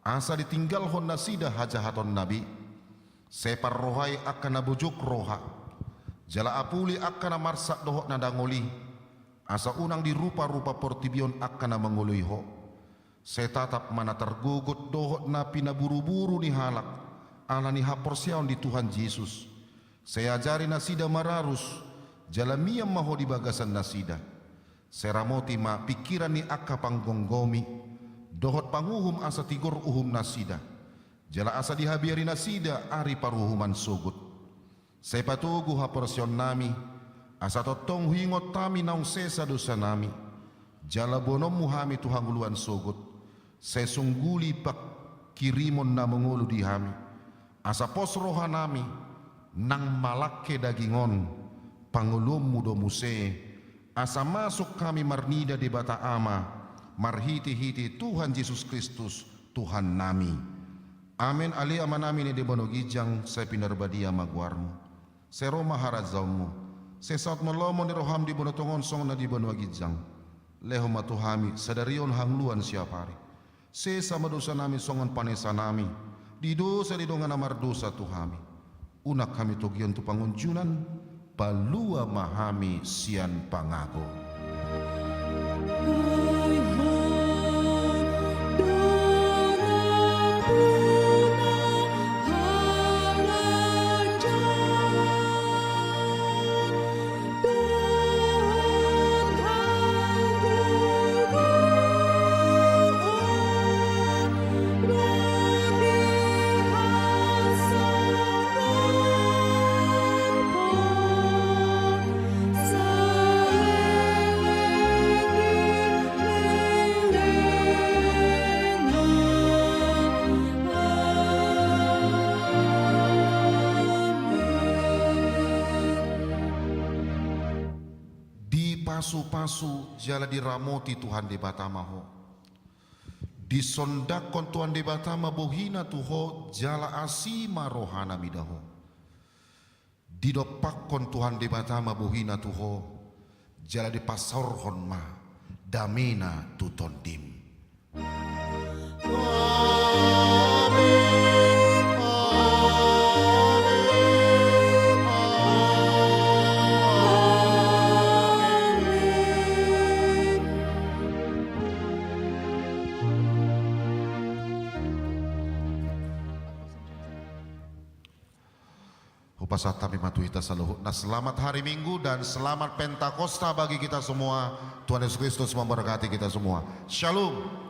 asa ditinggalhon nasida hajahatonna be. Sai parrohai angka na bojok roha, jala apuli angka na marsak dohot na dangol i, asa unang diruparupa portibi on angka na mangoloi Ho. Sai tatap ma na targogot dohot na pinaburuburu ni halak ala ni haporseaon di Tuhan Jesus. Sai ajari nasida mararus, jala mian ma Ho di bagasan nasida. Sai ramoti ma pingkiran ni angka panggomgomi dohot panguhum asa tigor uhum nasida, jala asa dihabiari nasida ari paruhuman sogot. Sai patogu haporseaonnami, asa tongtong huingot hami naung sesa dosanami, jala boanonMu hami tu hangoluan sogot. Sai sungguli pangkirimon na mangolu di hami, asa pos rohanami, nang malangke daging on, pangoluonMu do muse, asa masuk hami marnida Debata Ama, marhitehite Tuhan Jesus Kristus, Tuhannami. Amen. Ale Amanami na di banua ginjang, sai pinarbadia ma goarMu. Sai ro ma harajaonMu. Sai saut ma lomo ni rohaM di banua tonga on songon na di banua ginjang. Lehon ma tu hami sadari on hangoluan siapari. Sesa ma dosanami songon panesanami di dosa ni dongan na mardosa tu hami. Unang hami togihon tu pangunjunan, palua ma hami sian pangago. Dipasupasu jala diramoti Tuhan Debata ma ho. Disondangkon Tuhan Debata ma bohina tu ho jala asi ma rohana mida ho. Didompakkon Tuhan Debata ma bohina tu ho jala dipasaorhon ma damena tu tondim. Hupasahat hami ma tu hita saluhutna, selamat hari Minggu dan selamat Pentakosta bagi kita semua. Tuhan Yesus Kristus memberkati kita semua. Shalom.